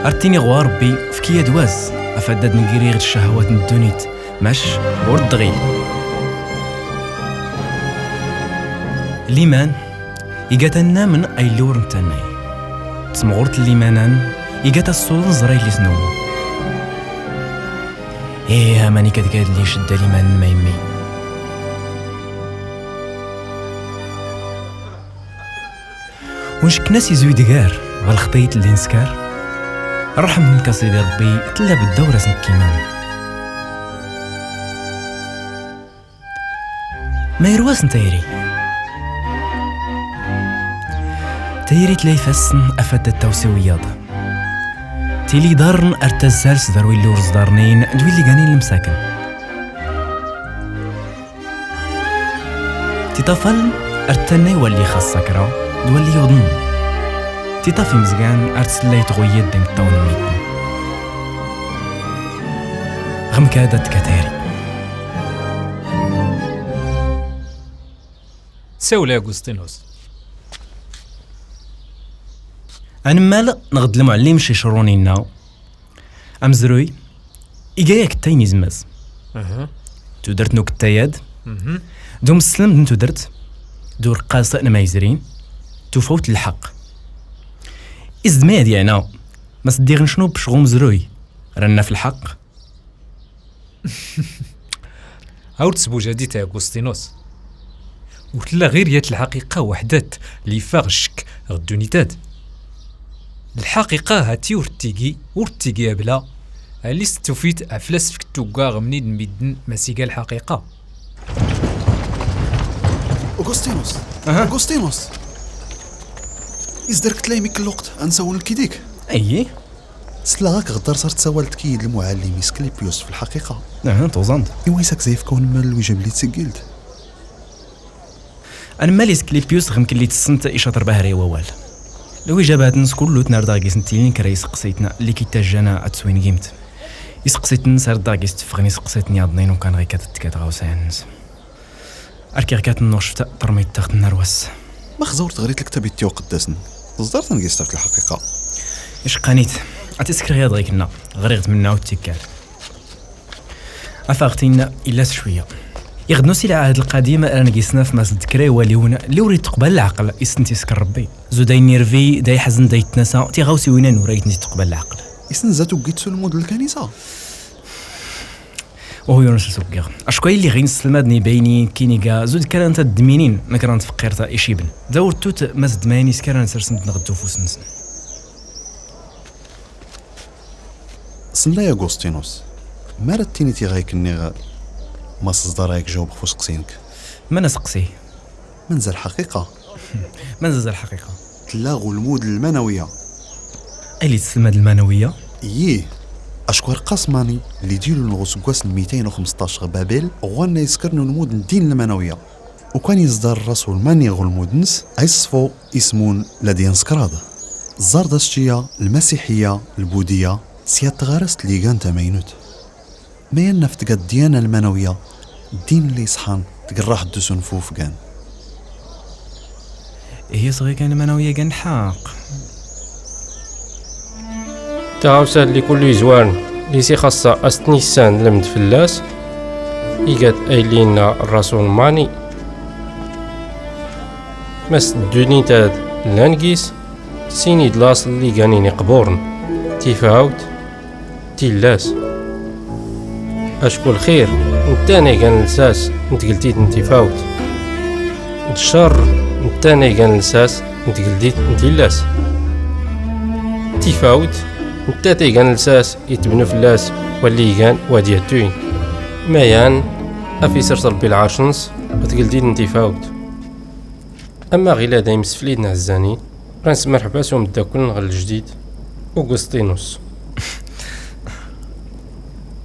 Ar tini ɣwa Rebbi, efk-iyi-d waz, afad ad negriɣ d ccahwat n ddunit, mac ur d-ɣil. Liman, iga tannamen ay lliwr n tannay. Tsemɣurt n limanan, iga tassuḍ n ẓra yelli-s n umur. Ih, aman iga tga yelli icedda liman n mayemmi. Ur ncekk-as izuy dgar, ɣer lxeṭṭi i tella neskar. Ṛṛeḥm-nnek a Sidi Ṛebbi, tella bedda ur as-nekkiman. Ma yerwas n tayri. Tayri tla ifassen afad ad tawsi wiyaḍ. Tili iḍarren ar tazzal s dar willi ur ẓdarnin d willi ganin lemsaken. Tiṭafal ar ttanna i walli xas sakra d walli yuḍnen. Tiṭaf imezgan ar tsellay tɣuyyed d imeṭṭawen mmiten. Ɣemkad ad tkatari. Sawel i Agustinus. Anemmal neɣ d lemɛellim Cicrun inna, amezruy iga-yak-d tayen izmaz. Aha. Tudert n ukettayad, mhm, d umeslemd n tudert, d ureqqas n mayezrin, tufawt n lḥeqq. Izdmay ad yeɛna, ma s-ddiɣ necnub ɣ umezruy, rran-naf lḥeqq. Ur tesbujadit a Agustinus. Ur tella ɣir yat lḥaqiqa weḥdat li iffeɣ ccekk ɣ ddunit-ad. Lḥaqiqa hati ur ttigi, ur ttigi abla, alis tufit aflas fk tugga ɣ mnid n midden ma siga lḥaqiqa. Augustinus! Aha. Augustinus! Izderk tlaymi kelluqt, ad nsawel kidik? Ayi? Sleɣ-ak ɣ ddars ar tsawalt kiyid lmuɛallim Isklipius f lḥaqiqa. Aha, tuẓand. Iwa isak zayefka unmal lwijab li tseggelt? Anmal Isklipius ɣem kelli tessent icaṭer bahra i wawal. Lwijabat-nnes kullut nar daɣ gis n tilin kra iseqsayten li kittajjana ad tswingimt. Iseqsayten sar daɣ gis teffɣen iseqsayten yaḍnin ukan ɣikat tkat ɣawsayan-nnes. Arkiɣ kat nnuɣ cefta termit taɣt n narwas. Ma xzawr teɣrit lektab ittiw qeddasen, teẓḍar tangist ɣef lḥaqiqa. Icqanit, Ad tt-isekreɣ yaḍ ɣikenna, ɣriɣ-d menna ur tt-ikkal. Afeɣ-t-in illa s cwiya. Iɣed n usi lɛahd lqadim ara ngisnaf ma s-d kra iwaliwen li ur itteqbal leɛqel i s-tent-isker Rebbi. Zud ayen irbi, da iḥzen, da yettnasa, tiɣawsiwin-a nura i tent-itteqbal leɛqel. Isenza tuggit s ulmud n lkanisa? Uhu, Yunus, ad s-uggiɣ. Acku ay lliɣ inesselmaden ibayniyen kiniga zud kra n taddminin n kra n tfeqqirt iciben. Da ur ttut ma s-ddmayen iskaren sersen-d neɣ ufus-nsen. Senlay Agustinus, ma ara d-tiniḍ i ɣayk-nniɣ ma s-ẓḍar ayek jawbeɣ f useqsi-nnek? Ma n aseqsi? Ma nza lḥaqiqa? Ma nza lḥaqiqa? Tella ɣ ulmud n lmanawiya. Ay li tesselmad lmanawiya? Yih, acku Arqas Mani, li d-ilul ɣ useggas n mitayen u xmesṭac ɣ Babil, ɣwanna yeskren ulmud n ddin lmanawiya. Ukan yeẓḍar Rasul Mani ɣ ulmud-nnes, ay ṣṣfu ismun la d-yenskraḍ. Ẓẓar d aseččiya, lmasiḥiya, lbudiya, sya tɣarast ligan tamaynut. Ma yan naf tga ddiyana lmanawiya, ddin li ṣḥan, tgerraḥ ddus unfu ufgan. Ihi sɣi kan lmanawiya gan lḥaq. Taɣawsa li kullu yezwaren, li si xaṣṣa as-tnissan lemd fell-as, igat ay li yenna Rasul Mani. Ma s ddunit ad llan gis, sini-d laṣel li ganin iqburen, tifawt, tillas. Acku lxir, netta nay gan lsas n tgeltit n tifawt. D ccer, netta nay gan lsas n tgeltit n tillas. Tifawt, netta tay gan lsas itebnu fell-as walli igan wad yattuyn. Mayan, af isers Rebbi lɛerc-nnes ɣ tgeldit n tifawt. Ama ɣila d imsefliden ɛezzanin, ɣa nsemmerḥba s umeddakel-nneɣ n lejdid, Ugustinus.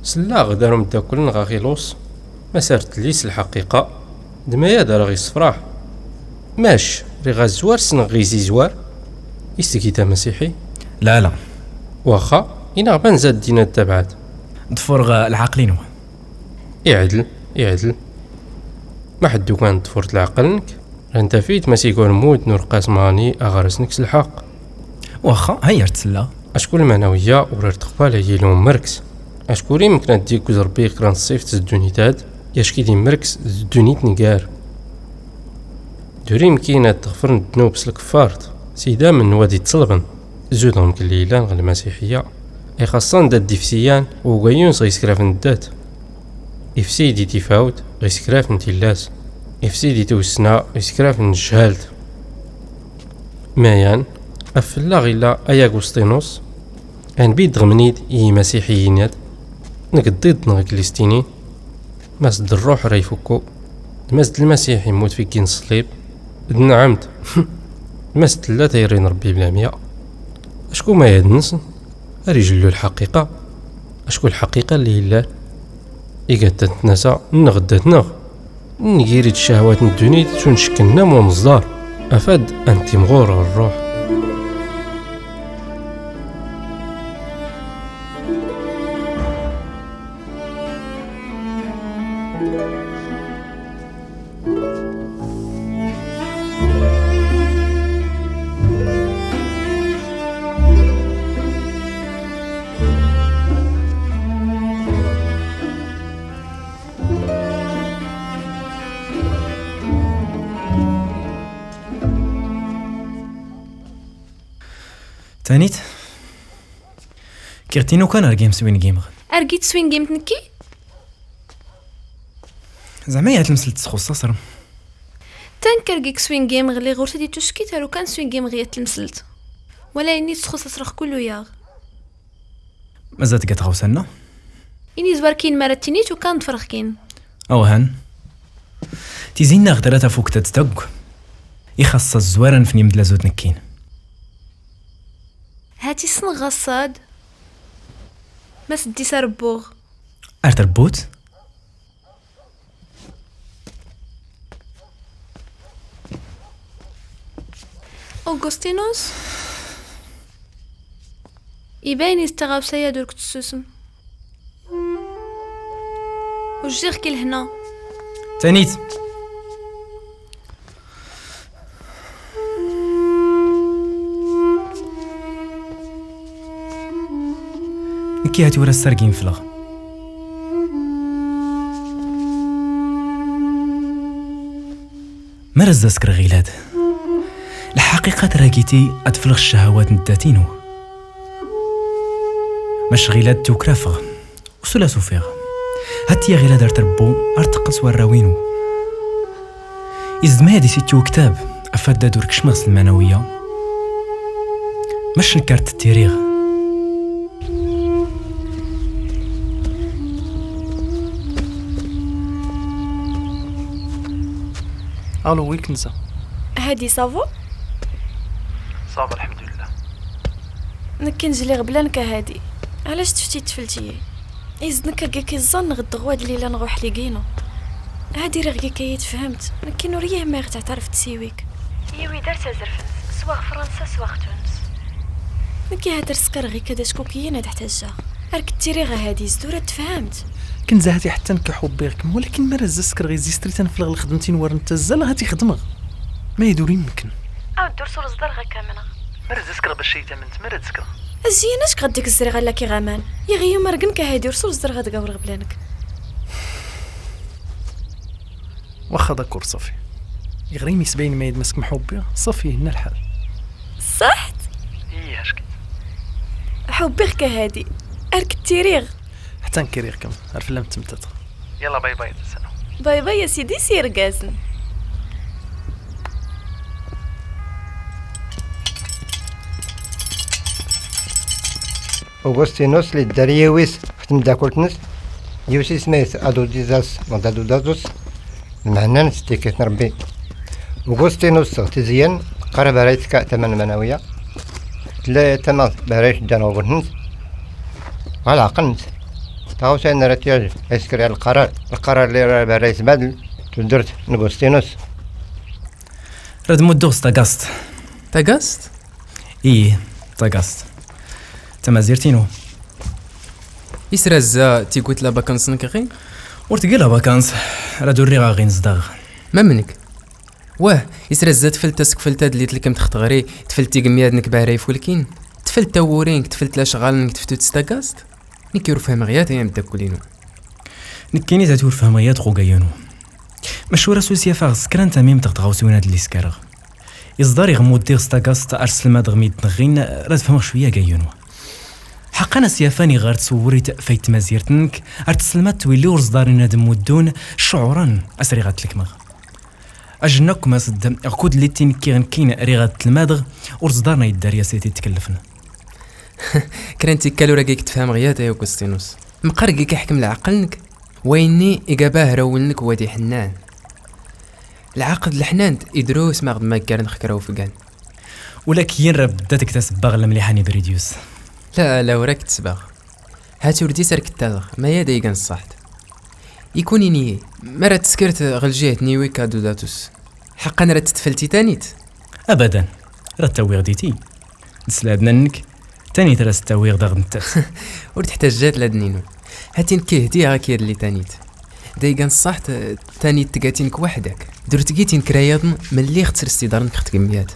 Selleɣ-d ar umeddakel-nneɣ Axilus, ma s ar tlis lḥaqiqa, d ma yad ara ɣ-yessefraḥ. Mac, riɣ azwar ssneɣ ɣ-izizwar, isgi tamasiḥi. La, la. Waxa, inaɣ ma nza ddin ad tabɛat. Ḍfur ɣ lɛaql-inu. Iɛdel, iɛdel. Ma ḥedd ukan ḍfurt leɛqel-nnek, rant afit ma s-iga ulmud n Urqas Mani aɣaras-nnek s lḥeqq. Waxa, hayya ar tt-selleɣ. Acku lmanawiya ur ar teqbal ay ilu mmerks. Acku ur imken ad d-ikkuz Rebbi kra n ṣṣift s ddunit ad, yack i d immerks d ddunit ngar. D ur imkin ad d-ɣefren ddnub s lkeffart, s idammen n wad ittelben, zud ɣ mkelli yellan ɣ lmasiḥiya, ixaṣṣan d ad d-ifsiyan ugayun s ɣ iskraf n ddat. Ifsi di tifawt ɣ iskraf n tillas, ifsi di tussna ɣ iskraf n tejhalt. Mayan, af fell-aɣ illa ay Agustinus, anbi d-ɣemnid i yimasiḥiyin ad, nekk ddid neɣ glistini, ma s d rruḥ ra ifukku, d ma s d lmasiḥ immut fi gin ṣṣlib, d nɛemt, d ma s tella tayri n Rebbi blamya. Acku ma yad-nsen, ar ijellu lḥaqiqa, acku lḥaqiqa li yellan, igattat tnasa, nneɣ ddat-neɣ, nngiri-d ccahwat n ddunit ttuncekken am umeẓdar, afad ad nettimɣur ɣer rruḥ. Tanit, kkiɣ-tt-inu kan ar game swing game. Ar git swing game nekki? Zeɛma yat lemselt txuṣṣ asrem. Tank ar gik swing game ɣliɣ ur tadi tuskit ar ukan swing game ɣiyat lemselt. Wala ini txuṣṣ asrex kullu yaɣ. Mazal tga tɣawsa-nneɣ? Ini zwar kin mara tinit ukan ḍfreɣ kin. Awhan. Tizi-nneɣ terra tafukt ad tagg. Ixaṣṣa zwar anef n imedlazut nekkin. Hati ssneɣ ɣaṣṣad. Ma s ddis ar bbuɣ. Ar tarbut? Augustinus? Ibayen-is taɣawsa-ya ur k-tessusem. Ujjiɣ-k i lehna. Tanit. Nekki ha tura ssargi nefleɣ. Mi ara zzaskreɣ ɣilad, lḥaqiqa terra-k-iti ad fleɣ ccahawat n ddat-inu. Mac ɣilad tukrafeɣ, usul as ufiɣ. Hatti ya ɣilad ar trebbu, ar teqqel s warraw-inu. Izdem ad isitti uktab, afad ad ur kecmeɣ s lmanawiya. Mac nekk ar tettiriɣ. Allo, wi kenza? Hadi, ça va? Ça va, lḥemdulillah. Nekk nzliɣ bla nekk a Hadi. Ɛlac tefti tfeltiyi? Is d nekk agi k-iẓẓan neɣ ddɣwad lila neɣ uḥliginu? Hadi, riɣ agi ka yi-tefhemt. Nekkin ur yihim ma iɣ-teɛtaref tesiwik. Yiwi dar tazref-nnes, swaɣ Fransa, swaɣ Tunes. Nekki hader skareɣ ikad ackukiyen ad ḥtaǧǧaɣ. Ar k-ttiriɣ a Hadi, zdur ad tefhemt. Kenza hati ḥettan k-ḥubbiɣ-kem, walakin mi ara zzaskreɣ izistri tanfleɣ lxedmt-in war netta zzaleɣ hati xedmeɣ. Ma yid ur imken. Awed ur sulẓ dar ɣa kamneɣ. Mi ara zzaskreɣ bac ay tamnt, mi ara d-skreɣ. Azyin ack ɣa ddek zriɣ alla k-iɣaman. Yaɣ-iyi umargen ka Hadi, ur sulẓ dar ɣa d-gawreɣ bla nekk. Waxxa d'accord, ṣafi. Iɣri mi sbayen ma yid mask mḥubbiɣ, ṣafi, yenna lḥal. Ṣaḥt? Ih, ackit. Ḥubbiɣ ka Hadi. Ar k-ttiriɣ. Ḥettan k-iriɣ-kem, ar fell-am ttemtateɣ. Yalla, bye bye, tasana. Bye bye a sidi s yirgazen. Augustinus li ddar yiwis ɣef tmeddakelt-nnes, yiwis isem-is Adudizas neɣ Adudatus, lmeɛna-nnes tikkit n Rebbi. Augustinus ɣ tizyan teqqar abaray tekka tama n lmanawiya, tella tama abaray tedda ɣ ugens-nnes, ɣer leɛqel-nnes. Taɣawsa-nni ara t-yaǧ ad yeskerya lqarar, lqarar li ara abaray yesbadel tudert n Augustinus. Rad mudduɣ s tagast. Tagast? Ih, tagast. Tamazirt-inu. Israzza tigut la vacances n kɣi? Ur tgi la vacances, rad ur riɣ aɣin zdaɣ. Ma mnek? Wah, israzza tfelt tasekfelt ad li tlkem txtɣri, tfelt tigemmi ad nek bahra ifulkin, tfelt tawuri, tfelt la cɣal nek tftut s tagast? Nekki ur fehmeɣ yat ay ameddakel-inu. Nekkini zat ur fehmeɣ yat ɣugayanu. Maca ur as-usiyafaɣ s kra n tamimt ɣ tɣawsiwin ad liskareɣ. Iẓḍar iɣ muddiɣ s tagast ar selmadeɣ mi d-neɣɣin, rad fehmeɣ cwiya agayanu. Ḥaqqan as-yafan iɣar tsewwrit fay tmazirt-nnek, ar tselmad twilli ur ẓḍarin ad mmuddun, ccuɛuren, as riɣ ad tlekmeɣ. Ajenna akk mas d ɣkud litti nekkiɣ nekkin riɣ ad tlemadeɣ, ur ẓḍaren ay ddar yas ay t-tkellfen. Kra n tikkal ur agi k-tfehmeɣ yat ay Augustinus. Meqqar agi k-iḥkem leɛqel-nnek, wayenni i gabah rawel-nnek wad iḥennan. Lɛaqed leḥnant idrus ma ɣ-d-maggaren xkra ufgan. Ula k-yin rab ddat g tasebbaɣ lemliḥa n ibridyus. La, la ur ak-tesbaɣ. Hati ur d-isar k-ttadeɣ, ma yad ay gan ṣṣaḥt. Ikun-ini, mi ara teskert ɣ lǧihet n iwik Adudatus, ḥaqqan ara tt-tfel titanit? Abadan, ara tt-awiɣ diti. D sladna-nnek, tanit ara s-tt-awiɣ daɣ nettat. Ur teḥtaǧ lat ladn-inu. Hatin kihdi ak yad li tanit. Daygan ṣṣaḥt, tanit tgatin k waḥdak. Dur tgitin krayaḍn, melliɣ tt s tidar-nnek ɣ tgemyat.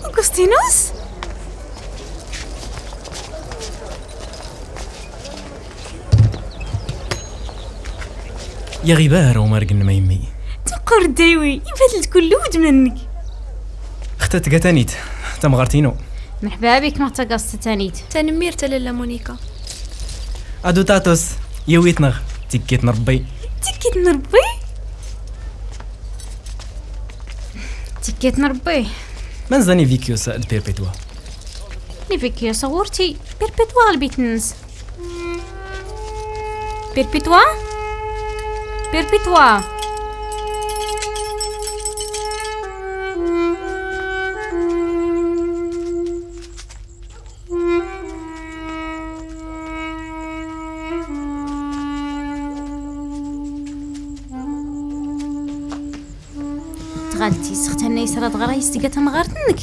Augustinus? Yaɣ ibar umarg-nnem a yemmi. Tuqur ddawi, ibaddel-d kullu udem-nnek. Xta tga tanit, tamɣart-inu. Merḥba bik, neɣ tagast tanit. Tanemmirt a lalla Monica. Adu tatus, yawit-neɣ tikkit n Rebbi. Tikkit n Rebbi? Tikkit n Rebbi. Manza Nivikius d Perpetua? Nivikius ɣur-ti, Perpetua ɣlbit-nnes. Perpetua? Perpetua! Alti sextana yesra dɣa yesdga tamɣart-nnek.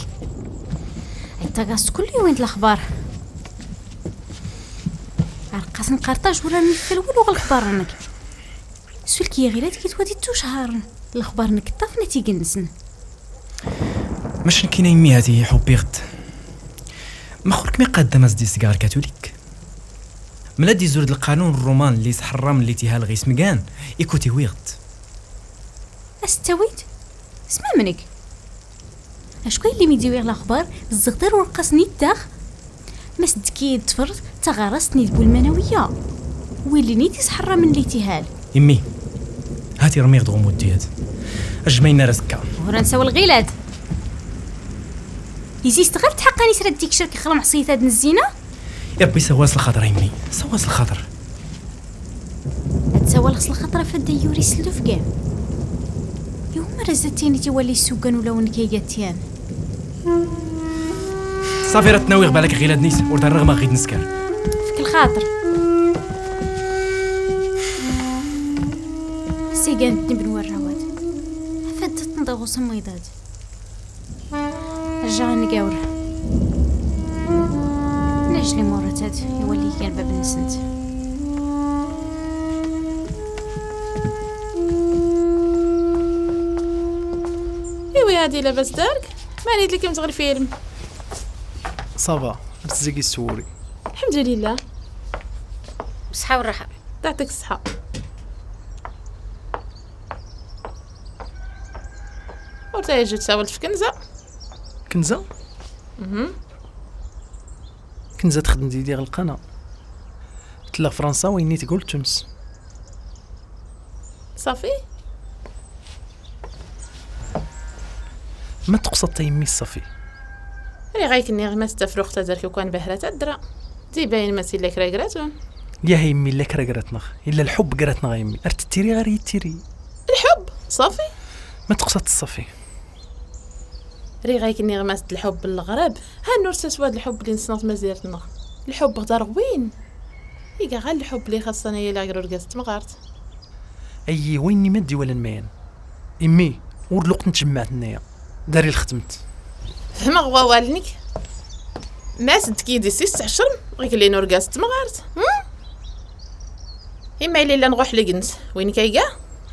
Ay tagast kulli win lexbar. Arqas n qarṭaj ur am yeffer wulu ɣer lexbar-nnek. Sulki iɣil ad gitwa di tuceharen. Lexbar-nnek ṭṭafen ad t-igensen. Mac nekkini a yemmi hati ḥubbiɣ-t. Mexur kem iqaddam as-d-yesga ɣer katulik. Mla d-izur-d lqanun n Ṛuman li sḥerramen li tihal ɣ ismgan, ikut iwiɣ-t. As-ttawit? Smamnek. Acku yelli mi d-iwiɣ lexbar, zziɣ tirwerqas-nni d dax. Ma s-d-tekki d tfert, d taɣarast-nni d bulmanawiya. Willi-nni tisḥerramen li tihal. Immi, hati rmiɣ-d ɣummu ddiyat. Ajma inna ara zkka. Ur nsawel ɣilad. Izi s tɣirt ḥaqqan isra d-ikcer kixra meḥsiyet ad nezzina? Irebbi sawas lxaḍer a yemmi, sawas lxaḍer. Ad tsawaleɣ s lxaṭer ɣef wadda yuri s llufgan. Iwumi ara s-tiniḍ i walli yessuggan ulawen n Kaygatyan? Ṣafi, ad t-nawiɣ balak ɣilad-nis, ur d-rriɣ ma ɣid nesker. Fek lxaṭer. Sigan d-nibn warrawat. Afad d-tnḍa ɣus amwiḍad. Rǧaɣ ad ngawr. Najli murret ad iwali gar bab-nsent. Iwi hadi labas dark? Mani tlikim tɣer film? Ça va, ar tzigi s-wuri. Alḥemdulillah. Ṣṣeḥḥa u ṛṛaḥa. Teɛṭik ṣṣeḥḥa. Ur teɛjib tsawalt f Kenza? Kenza? Mhm. Kenza txeddem di diɣ lqana. Tella Fransa wayen i tgul Tunes. Ṣafi? Ma teqṣaḍ a yemmi ṣafi. Riɣ ay k-nniɣ ma s tafruxt ad rk ukan bahra tadra. Di bayen ma s illa kra gratun. Yah a yemmi illa kra gratneɣ. Illa lḥubb gratneɣ a yemmi. Ar tettiri ar yettiri. Lḥubb? Ṣafi? Ma teqṣaḍ ṣafi. Riɣ ay k-nniɣ ma s d lḥubb n leɣrab. Han ur saswa d lḥubb li nesneɣ tmazirt-nneɣ. Lḥubb d arɣwin. Iga ɣer lḥubb li xaṣṣan ay iliɣ gar urgaz d temɣart. Ayyi, wayen-nni ma d-iwalan mayan. Immi, ur d lweqt n tjemmaɛt-nni-a. Dari lxetmt. Fehmeɣ wawal-nnek. Ma s d-tki di sis tɛecrem, ɣiklin urgaz d temɣart. Hmm? Imma yella llan ɣuḥ ligens, win kayga?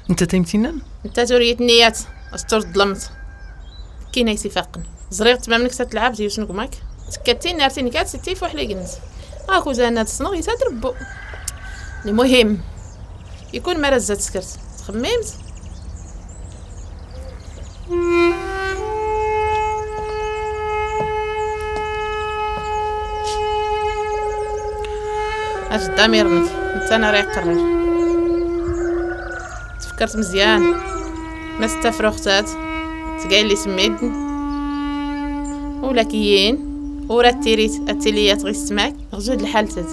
Netta tayemtinam? Netta turiyet nniyat, astur ḍlemt. Kkin ay s-ifaqen. Ẓriɣ tmam-nnek sa tleɛɛeb d yiwet n gma-k. Tekkat tin ar tin kat si tif uḥlig-nnes. Akuzan ad ssneɣ yesɛa-d rebbu. Lmuhim, ikun mi ara tezza teskert. Txemmimt? Ajdamir-nnek, netta ara iqerrer. Tfekkert mezyan. Ma s tafruxtat, tga yelli-s n medden. Ula k-yin, ur ad tirit, ad tili yat ɣis tmak, ɣzud lḥal-tet.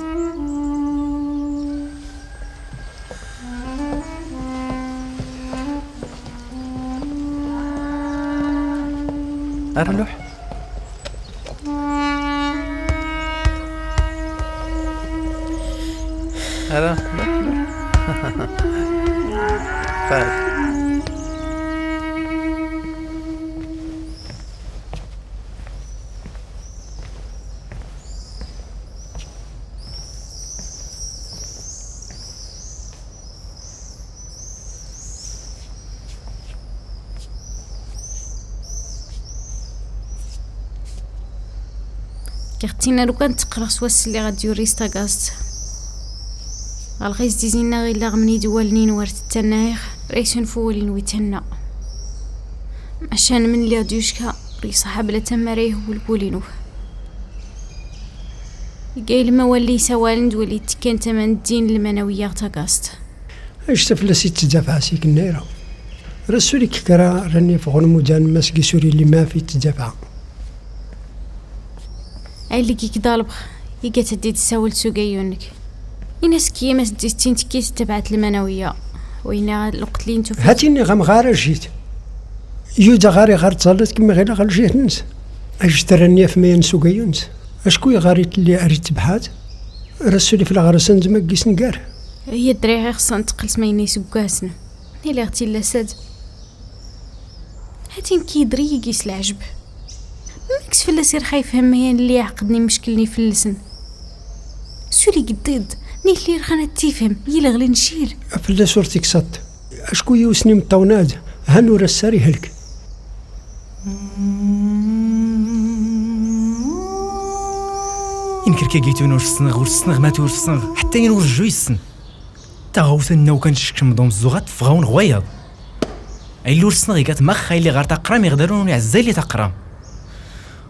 Ara luḥ. Ara luḥ, luḥ. Fat. Kkiɣ-tt-in lukan tteqqreɣ s wass lliɣ ad d-yuri s tagaẓt. Ɣer lɣiz d-izin-aɣ illa ɣemni-d wallen-in war tettannayeɣ, ra isunef wawal-in wi tanna. Maca nmen lliɣ d-yucka, ur yeṣaḥab la tamara ihewwel wul-inu. Iga ilma walli isawalen d walli yettekkan tama n ddin lmanawiya ɣer tagaẓt. Anect fell-as i tettdafaɛ seg nayra. Rasul ikekra rran ifɣen mujan ma seg isuri limaf i tettdafaɛ. Ay lgik dalbx, iga taddi tessawel s ugayu-nnek. Ini-as kiyam as d-istin tekkit tebɛet lmanawiya. Wayna lqetlin tufi. Hatini ɣam ɣar ajit. Yuda ɣar iɣar tẓallat kemmi ɣila ɣal jihd-nnes. Ajit rran yaf mayan s ugayu-nnes. Acku iɣar itelli ar ittebḥat. Rasul ifla ɣar asan d ma gis ngar. Yadriɣ ixṣan teqqel s mayni iseggasen. Niliɣ tillasad. Atin ki yedri yigi s leɛjeb. Max fell-as irxa yefhem ayen li iɛeqden imeckel-nni fell-sen. Suli geddiḍ, nitli irxan ad tifhem, yileɣli n cir. Fell-as ur tiksaḍ. Acku yiwes n imeṭṭawen-ad, han ur ass ara ihelk. Inkerkagitun ur ssneɣ, ur ssneɣ ma ur ssneɣ, ḥetta yin ur jju yessen. Taɣawt-nni kan teckem d umzuɣ ad teffeɣ awen ɣwayeḍ. Ay ur ssneɣ igat max ay li ɣer taqram iɣdalun ur iɛezzay li taqram.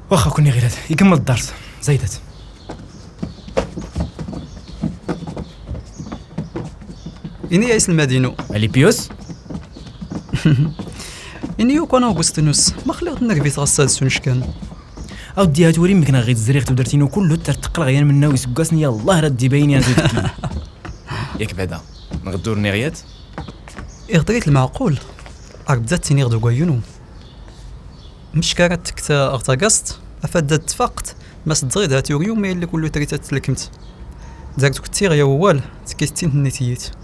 Waxa kun iɣilad, ikemmel ddars. Zaydat. Ini-as lmadinu. Alipius? Ini-as kan Augustinus, ma xliɣ-t nnak bit ɣassad s uneckan. Awddi, at wuri mekneɣ ɣi tzriɣ tudert-inu kullu, terteqqleɣ yan mennaw iseggasen, yallah rad d-ibayin yan zidki. Yak bada, neɣ ddurniɣ yat? Iɣder-it lmeɛqul, ar bda ttiniɣ d ugayunu. Mecka ara tekta ɣer tagast, afad da tfaqt, ma s-ddɣi da turiw ma yella kullu trit ad tlekmt. Dar tuktiɣ ya wawal, tekkit tin tennit-iyi-t.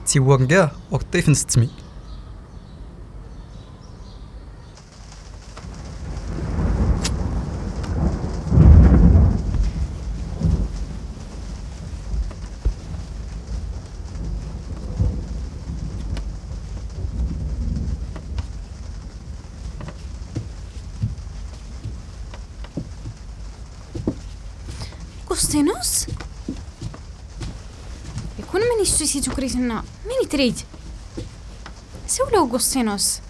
Tiwurga ur ṭṭifen s ttmi. Augustinus? Yakun mani yessusi tukrit-nneɣ? Mani trid? Siwel a Augustinus.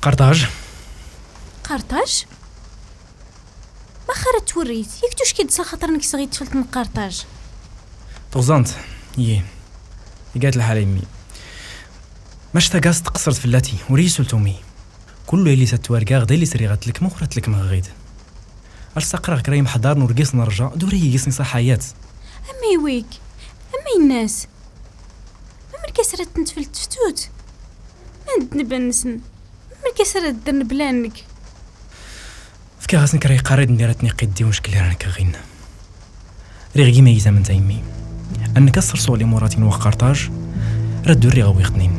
Qarṭaj. Qarṭaj? Max ara twerrit, yak tucki-d s axaṭer nekk sɣi tfelt n Qarṭaj. Tuɣẓant, yi. Igat lḥal a yemmi. Mac tagast tqeṣṣert fell-ati, ur iyi-sultumi. Kullu yelli sa ttwargaɣ, d yelli sriɣ ad tlekmeɣ, ur ad tlekmeɣ ɣid. Ar saqreɣ kra yemḥeḍaren urgis n rja, d ur iyi-yisni ṣaḥayat. Ama iwik, ama innas. Memrek-as ara tent-tfelt teftut. Ma d-nban-nsen. Memrek-as ara ddren blan-nnek. Fkiɣ-asen kra yeqqar-id-nni ara ten-iqqiddi unckel ara nekk ɣin. Riɣ gima yi-tamment a yemmi. Annek ad ssersuɣ limurat-inu ɣer Qarṭaj, rad uriɣ awiɣ-ten-in.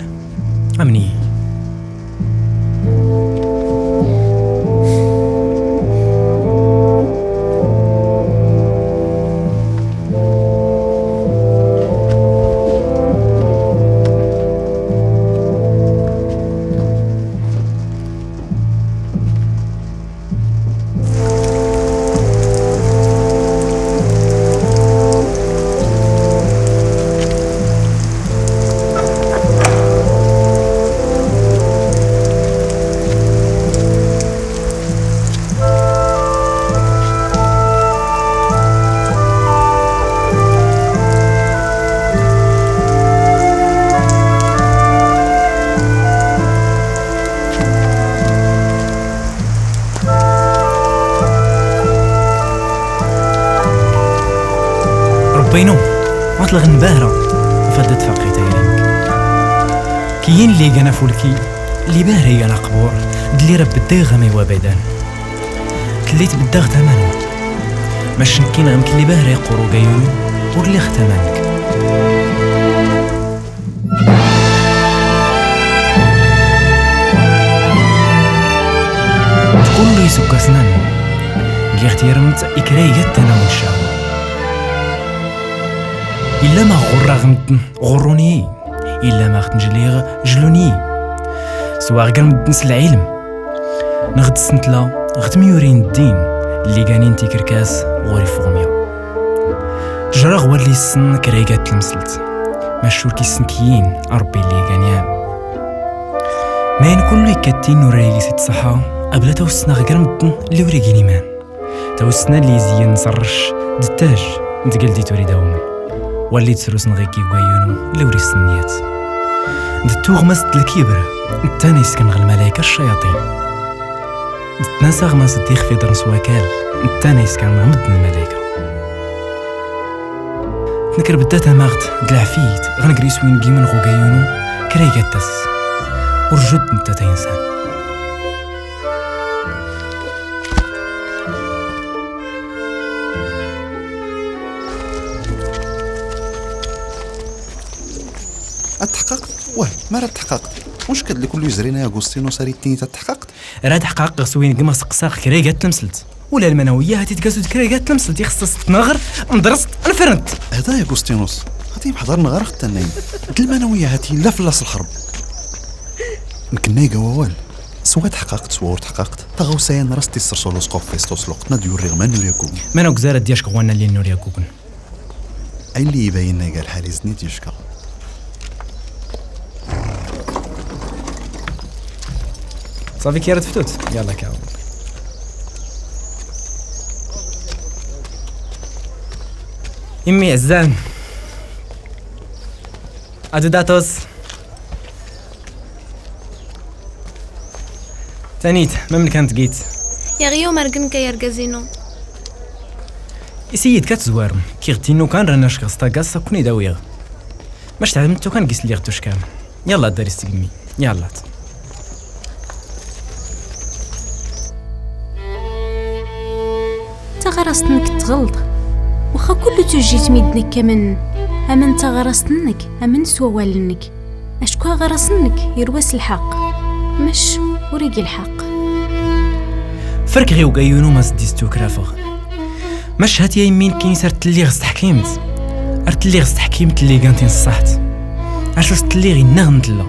Amni. Rebbi-inu, ma tleɣ nbahra, fadda tfaqit ay ring. Kiyin li gana fulki, li bahra gana qbur, d li rabbi dayɣa mi wabedan. Kelli tbeddaɣ tamanwa. Ma cenkin ɣem kelli bahra yeqqur ugayun, ur liɣ tamank. Kullu iseggasen-am, giɣ tiremt i kra igat tanawenca. Illa ma ɣurraɣ medden, ɣurruni. Illa ma ɣ-tnejliɣ, jluni. Swaɣ gar medden s lɛilm. Neɣ d sentla, ɣ tmyurin n ddin, lliganin tikerkas, ɣur ifuɣmi. Jraɣ walli ssen kra igat tlemselt. Mac ur k-issen kiyin, a Rebbi lligan yan. Ma yan kullu ikkatin ur yis ittṣaḥa, abla tawessna ɣer medden li ur igin iman. Tawessna li izeyyen s rrec, d ttaj, d tgeldit ur idawmen. Walli d-srusen ɣik igwayun, li ur issen niyat. D tuɣmest d lkibr, d tana yeskan ɣer lmalayka ccayaṭin. D tnasaɣ ma s ddix fidren s wakal, d tana yeskan ɣer medden lmalayka. Tnekker bedda tamaɣt d leɛfiyet, ɣer negris win gimen ɣ ugayunu, kra igattas. Ur judd netta tayensan. Ad tḥeqqeqt? Wah, ma ara tḥeqqeqt? Mucka d lekul yezrin ay Agustinus ara yettini tatḥeqqaqt? Ara tḥeqqeɣ ɣef swin gma seqsaɣ kra igat tlemselt. Ula lmanawiya ha-tt-id kasu d kra igat tlemselt ixṣṣ tneɣr, ndrest, nfrent. Hada ay Agustinus, hati bḥḍar neɣ ara ɣ-ttannayen. D lmanawiya ha-tt-illa fell-as lxerb. Nekk nna iga wawal. Swa tḥeqqaqt, swa ur tḥeqqaqt, taɣawsa-yan ras tissersul usqof Festus luqtna d-yurriɣ ma nuriaku. Ma nugzar ad d-yackeɣ wanna lli nuriakuken. Ayen li ibayen agar ḥariz-nni d-yeckeɣ. Safi kira tftut. Yalla kaw. Immi ɛezzan. Adu datos. Tanit, ma mlkan tgit. Yaɣi umer gnek ay argaz-inu. Isiyid ka tezwarem, kiɣ tinu kan rana ckeɣ stagas akun idawiɣ. Mac tɛedmet tukan gis lliɣ tuckan. Yalla, dar istegmi. Yalla. Taɣarast-nnek tɣelḍ. Waxa kullu tujjit mi d-nekkamen, amen taɣarast-nnek, amen s wawal-nnek. Acku aɣaras-nnek yerwa s lḥeqq, mac ur igi lḥeqq. Ferkeɣ i ugayunu ma s-d-istukrafeɣ. Mac hat ya immi nekkini ar telliɣ s teḥkimt. Ar telliɣ s teḥkimt lligan tineṣṣaḥt. Ar sus telliɣ innaɣ n tella.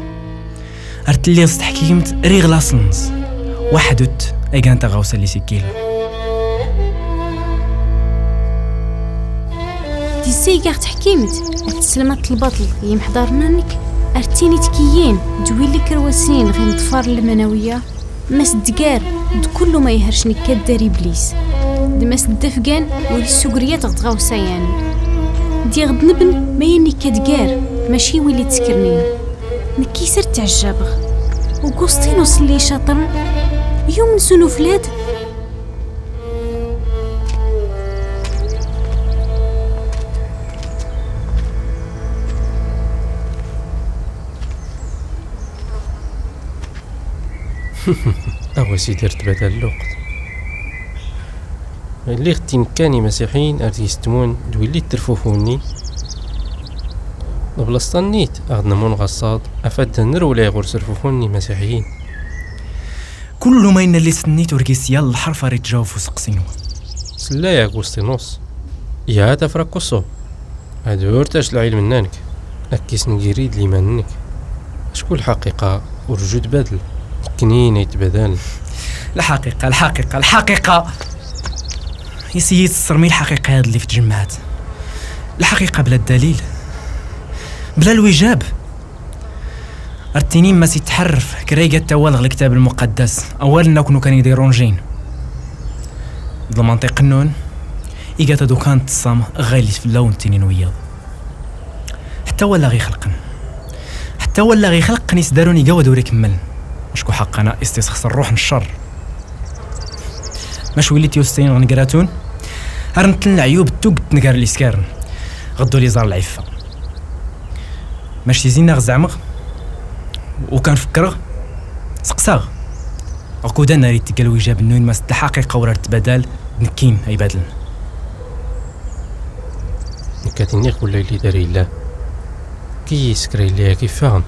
Ar telliɣ s teḥkimt riɣ laṣel-nnes. Waḥdut ay gan taɣawsa li sikkila. Di ssaygaɣ teḥkimt, ad tesselmaḍ lbaṭel i yimeḥḍaren-nnek, ar tini tkiyin, d willi kerwasin ɣin ḍfar lmanawiya, ma s-d-gar, d kullu ma iherc nekka ddar iblis. D ma s-d-afgan, ur issugriyat ɣ tɣawsa-yan. Diɣ d-nebn, ma yan nekka d-gar, mačči willi ttekrnin. Nekki s ar tteɛjabeɣ. Ugustinus lli icaṭen, yumen s unuflad. Aɣwes idir tbada lluqt. Lliɣ tin kan imasiḥiyen ar d-yestmun d willi terfufu-nni. Leblasṭa-nni-t aɣ-d-namun ɣaṣṣaḍ, afad d-nrewlay ɣur serfufu n imasiḥiyen. Kullu ma yenna list-nni turgis yal lḥerf ar ittjaweb useqsi-nwen. Sellay Agustinus. Ya tafrakuṣu. Ad ur tac lɛilm-nnek, ad k-isnegiri d liman-nnek. Acku lḥaqiqa ur ju tbadel, nekknin ay tbadalen. Lḥaqiqa, lḥaqiqa, lḥaqiqa! Isiyi tessermi lḥaqiqa iḍelli f tjemmaɛt. Lḥaqiqa bla ddalil, bla lwijab. Ar tinim ma s-ittḥerref kra iga tawal ɣer lektab lmuqaddas, awal-nni akk nukan i d-irunjin. D lmanṭiq-nnun, iga tadukan teṣṣam ɣaylit fell-awen tinin wiyaḍ. Ḥetta wala ɣ-ixelqen. Ḥetta wala ɣ-ixelqen isdarun iga wad ur ikemmel. Acku ḥaqqana istisxes rruḥ n ccer. Mac wili tiwestin ɣ negratun, ar ntel leɛyub d tuget negar liskaren, ɣeddu liẓar lɛiffa. Mac tizi-nneɣ zeɛmeɣ, u kan fekkreɣ, seqsaɣ. Ɣkudan ar itteggal wijab-nnun ma s d lḥaqiqa ur ar tbadal, d nekkin ay badlen. Nekk ad iniɣ kul aylli dar yellan. Ki yiskra yelli ak iffeɣen.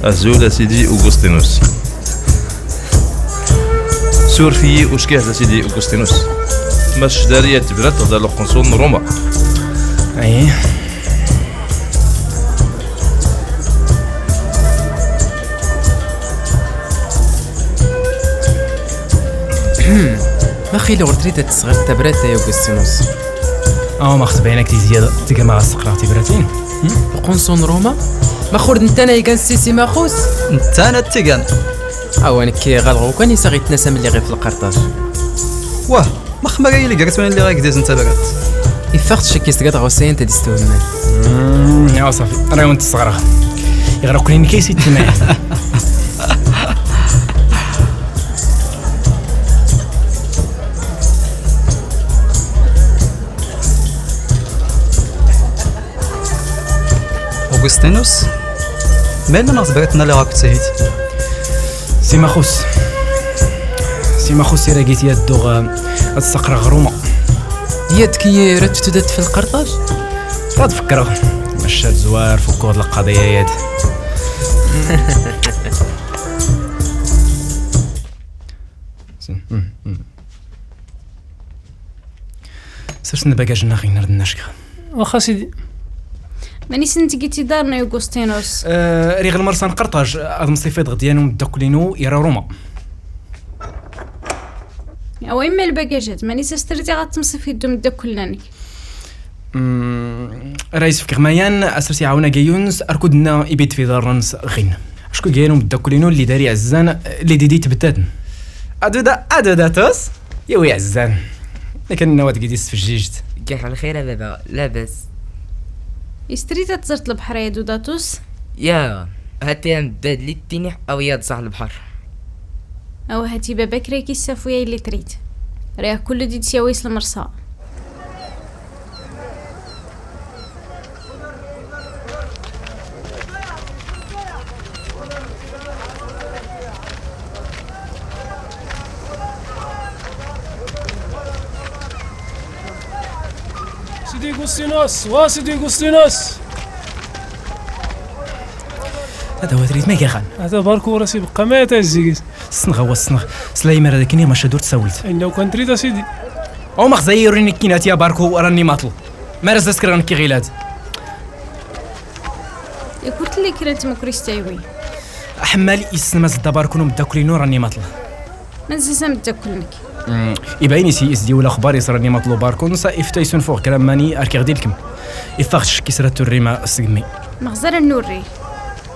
Azul a sidi Augustinus. Suref-iyi uckiḥ a sidi Augustinus. Ma tcedari ad tebrat ɣer uqenṣun n Roma. Ayi. Ma xili ɣur trid ad tesɣiḍ tabrat ay Augustinus. Aw ma xtbayen ak tizya tgama ɣas seqraɣ tibratin. Uqunṣu n Roma? Ma xur d netta ay igan ssis imaxus? Netta ad t-igan. Awa nekki ɣaḍeɣ ukan isaɣ itnas am lliɣ ɣef lqerṭac. Wah, ma xmar ay ili gar-asen lliɣ agdaz n tabrat. Iffeɣ-d ccek-is tga tɣawsa-yan tadist uhemmal. Mm, ya ṣafi, raywen tesɣreɣ. Iɣraqen-inek ay si ttimayat. Melmi neɣ tebɣiḍ ad nali akked Sahit? Si Maxus. Si Maxus, iragit yad dduɣ, eh, ad saqreɣ ɣer Ruma. Yad ki rad tudat fil qerṭaj? Ad fekkreɣ. Maca zwar fukkuɣ d lqaḍiya yad. Sersen bagaj-nneɣ ɣin ar d-nackeɣ. Waxa sidi. Mani sen tgit iḍarren a Augustinus? Eh, riɣ lmersa n qerṭaj, ad mṣifiḍ ɣedyan umeddakel-inu ira Ruma. Awa imma lbagajat, mani s-as-tridi ad temṣifiḍ d umeddakel-nnek? Mm, ara yesfekɣ mayan, asers iɛawen agayun s arkud-nna ibid fi iḍarren s ɣin. Acku gayan umeddakel-inu lli dari ɛezzan, lli didi tbettaten. Aduda, aduda tus? Yawi ɛezzan. Nekk ad nnaw ad gidi s tfejjijt. Gah lxir a baba, labas. Istrit ad tẓert lebḥer ay aduda tus? Ya, hati amdad li ttini awi ad ẓer lebḥer. Aw hati baba kra ki safu ya illi trit. Riɣ kull di tsyawi s lmersa. Sidi Agustinus, wa Sidi Agustinus. Hada wa trid ma gaxan. Hada barku ur as-ibqa ma yata zigis. Ssneɣ a wa ssneɣ. Slaymer ad akken maca dur tsawelt. Inna ukan trid a sidi. Aw ma xzay yurin ikkin hati a barku rani maṭl. Mara zaskreɣ nekk iɣilad. Yakul telli kra n tmukrist aywi. Aḥemmal yessnem-as-d abarku n umeddakel-inu rani maṭl. Manzi s ameddakel-nnek? Mm, ibayen isi isdiw laxbar israni maṭl ubarku nsa ifta isunfuɣ kra mani arkiɣ dilkem. Iffeɣ ccek isra turrim seg-mi. Meɣzar a nurri.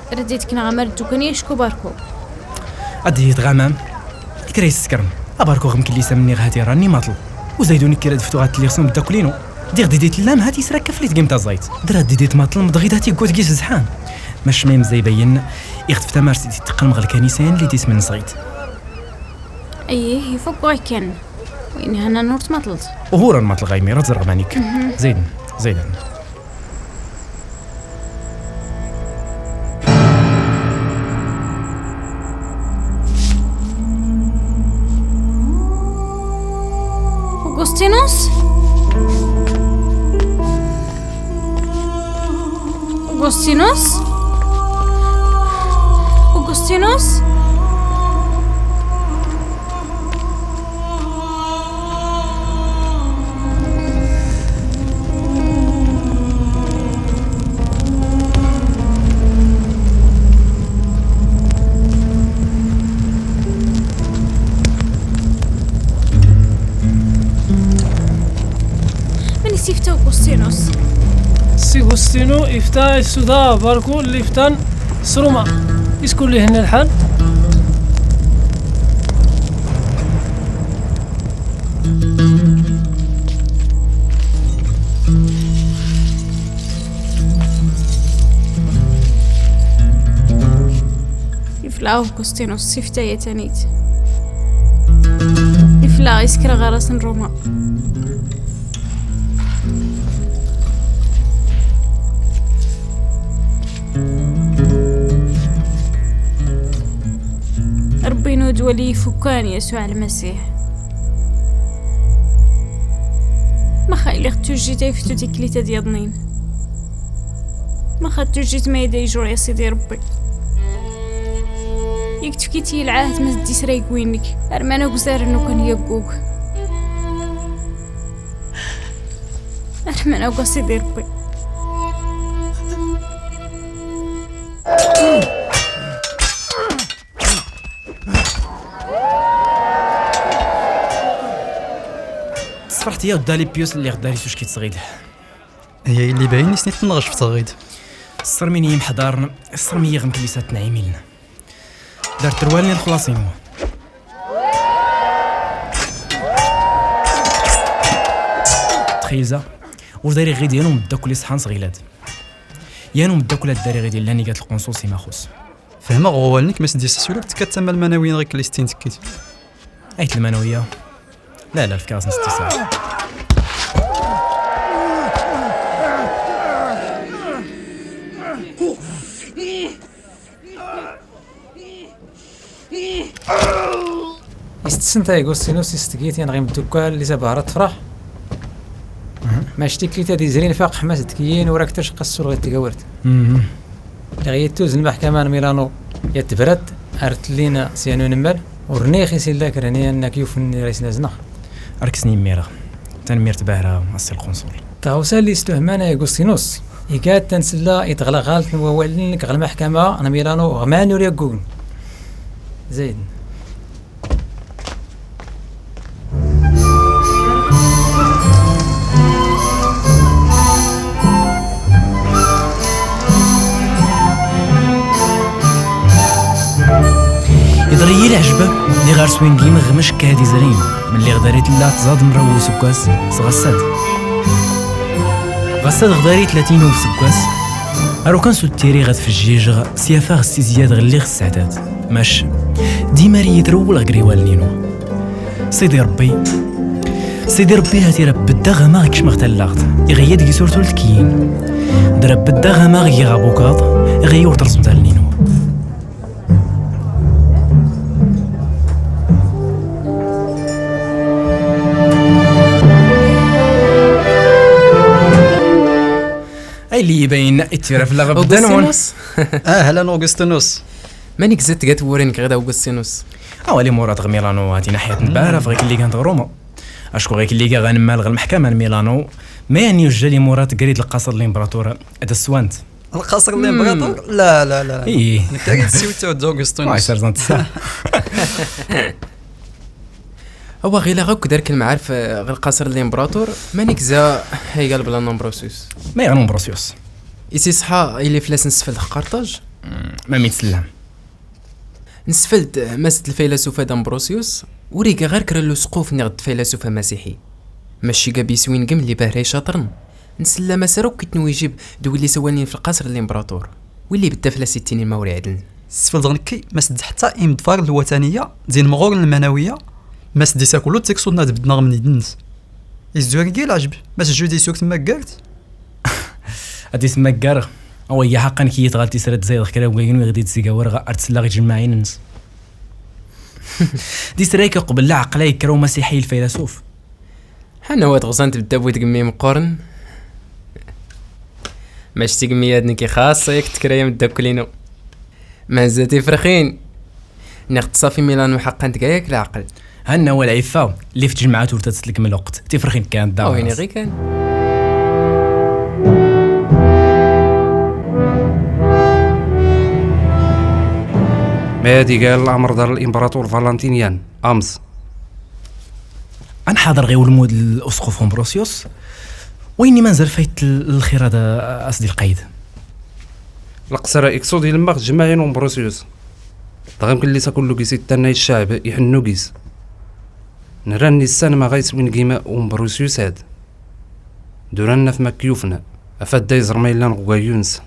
Rad d-itekneɣ amar d-tukani acku barku. Ad d-yitɣamam. Ikra yessekren. Abarku ɣem kelli sam-nniɣ hati rani maṭl. Uzaydun ikkira d-ftuɣ ad telliɣ s umeddakel-inu. Diɣ didi tellam hati isra kafli tgim taẓayt. Dra didi tmaṭl mḍɣit hati ggut gis zḥam. Mac ma imzay bayen, ixtef tamart di teqqen mɣel kanisayan li dismen sɣit. Ayyih, ifuk wakken. Win hana nur tmaṭlt. Uhuran maṭl ɣaymi, rad zerɣ manik. Mhm. Zayden, zayden. Augustinus? Augustinus? Augustinus? Mani s-ifta Augustinus? Si Agustinu ifta isuda barku lli ftan s Ruma. Is kulli henna lḥal? Ifla Augustinus s ifta yatanit. Ifla iskra ɣer-as n Ruma. Ṛebbi inu d wali ifukkan Yasuɛ Lmasiḥ. Maxa iliɣ tujjit ay ftu tiklit ad yaḍnin. Maxa tujjit ma yedda yejur ya Sidi Ṛebbi. Yak tefkit i lɛahd ma d-isra yegwi-nnek, ar mana gzaren ukan yaggug. Ar mana gwa Sidi Ṛebbi. Tesfraḥt-iyi ɣ Dali Pius lliɣ Dali s ucki tesɣid. Aya yelli bayen isnit tenɣec f tɣid. Ssermin-iyi imḥdaren, ssermi-yi ɣ mklisat n ɛimiln. Dar terwalni lexlaṣ-inu. Txeyza, ur dariɣ ɣid yan umeddakel iṣḥan s ɣilad. Yan umeddakel ad dariɣ id illan igat lqunṣus imaxus. Fehmeɣ ɣ wawal-nnek, ma s-d-yessas ula d tekkat tama lmanawiyin ɣ iklistin tekkit. Ayt lmanawiya. La, la, fkiɣ-asen s tisa. Istessen tayeggusin-is s tgit, yenɣ imeddukkal li tabehra tefreḥ. Mac tikkit ad izrin faq ḥmas d kiyin ur ak taceqqa ssulɣ i tgawert. Lliɣ yettuzen lmeḥkama n Milano yat tebrat ar tlin s yanu nemmel, ur rniɣ i silla krani annak yufen irisnazneɣ. Ar ksni imir. Tanemmirt bahra a ssi lqunṣul. Taɣawsa li stuhman ay Agustinus, iga tansella i tɣlaɣalt n wawalen deg lmeḥkama n Milano ɣman ur yaggugen. Zayd. Iḍer-iyi leɛjeb, lliɣ ar swin n yimeɣ mecka ad izrin, melliɣ dari tella tẓad mraw useggas s ɣassad. Ɣassad ɣdari tlatin useggas, arukan s uttiri ɣad fejjijeɣ, syafaɣ s tizya d ɣelliɣ s sseɛdat. Mac, dima ar iyi-trewwel ɣer iwallen-inu. Sidi Rebbi, Sidi Rebbi, hati ra beddaɣ amaɣ kecmeɣ tallaɣt, iɣeyya-d gi surtul tekyin. Dra beddaɣ amaɣ giɣ abukaḍ, iɣeyya ur terẓem allen-inu. Ay li ibayen ittiraf la ɣebda nwen. Augustinus. Ahlan Augustinus. Mani gzat tgat wurin gɣid Augustinus. Awali murat ɣ Milano, hati naḥyat n Bahra, bɣi kelli gant ɣ Roma. Acku ɣi kelli gant ɣ nemmal ɣ lmeḥkama n Milano, ma yani yujjal i murat grid lqasr n l'imbratur ad swant. Lqasr n l'imbratur? La, la, la, la. Ih. Nekk ara d-siwteɣ d Augustinus. Wa, serẓant sa. Awa ɣileɣ akk d ark lmeɛarf, eh, ɣ lqasr n l'imbratur, mani gza ay galblan Ambrosius. Ma yeɣn Ambrosius? Isi ṣṣḥa, ili fell-as nesfeld ɣ Qarṭaj? Mm, ma mi tsellam. Nesfeld, eh, mas d lfaylasuf ad Ambrosius, ur iga ɣer kra n usquf niɣ d faylasuf amasiḥi. Mac iga biswingem li bahra icaṭren. Nsella mas ara akk itnwijib d willi sawalen f lqasr n l'imbratur. Willi bedda fell-as ittinin ma ur iɛedlen. Sfeld ɣ nekki, mas d ḥetta imḍfar n lwataniya, d inmɣuren lmanawiya, mas d isakulu d tiksudna d bedna ɣ mnidens. Izdur gi lɛejb, mas judi isur tmaggart? Ad ismaggar, awayya ḥaqqa nekk yitɣal tisra d zaydeɣ kra wgayen wi ɣ-d-itzigawar ɣ ar tsellaɣ ijemmaɛin-nnes. Di srayk uqbel leɛqel ay kra umasiḥi lfaylasuf. Ḥana wa tɣẓant bedda bu tgemmi meqqoren. Mac tigemmi ad nekki xaṣ yak tekra ya meddakkel-inu. Mazal tifrxin. Niɣ tṣafi Milano ḥaqqa n tga yak leɛqel. Hanna wa lɛifa, li f tjemɛat ur tettlek meluqt, tifrxin kan da. Awin iɣi kan. Ma ad igal amrḍal n l'imbratur Valentinian, amẓ. Ad nḥader ɣi ulmud n usquf Ambrosius, wayen iman zerfayt l-, lxir ad as-d-ilqayd. Leqsara iksud ilemmaɣ tjemmaɛin Ambrosius. Dɣa mkelli sa kullu gis ittanna i ccɛeb iḥennu gis. Nran nissan ma ɣa iswin gima Ambrosius ad. Duran naf makyufna, afadda iẓrma illan ɣ ugayyu-nnes.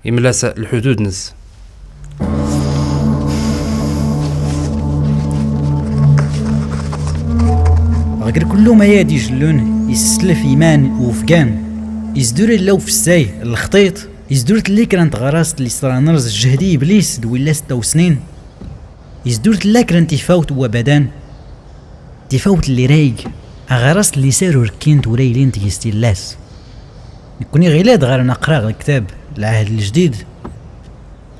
Imla-s lḥudud-nnes. Ɣer kullu ma ad ijellun, isslef iman ufgan. Izdur illa ufessay, lexṭiṭ, izdur telli kra n teɣrast li sranerz jehdi iblis d willas tawsnin. Izdur tella kra n tifawt n wabadan. Tifawt n lirayg, aɣaras n lisar ur kkint ur aylint gis tillas. Nekkni ɣilad ɣer naqra ɣer ktab Lɛahd Lejdid,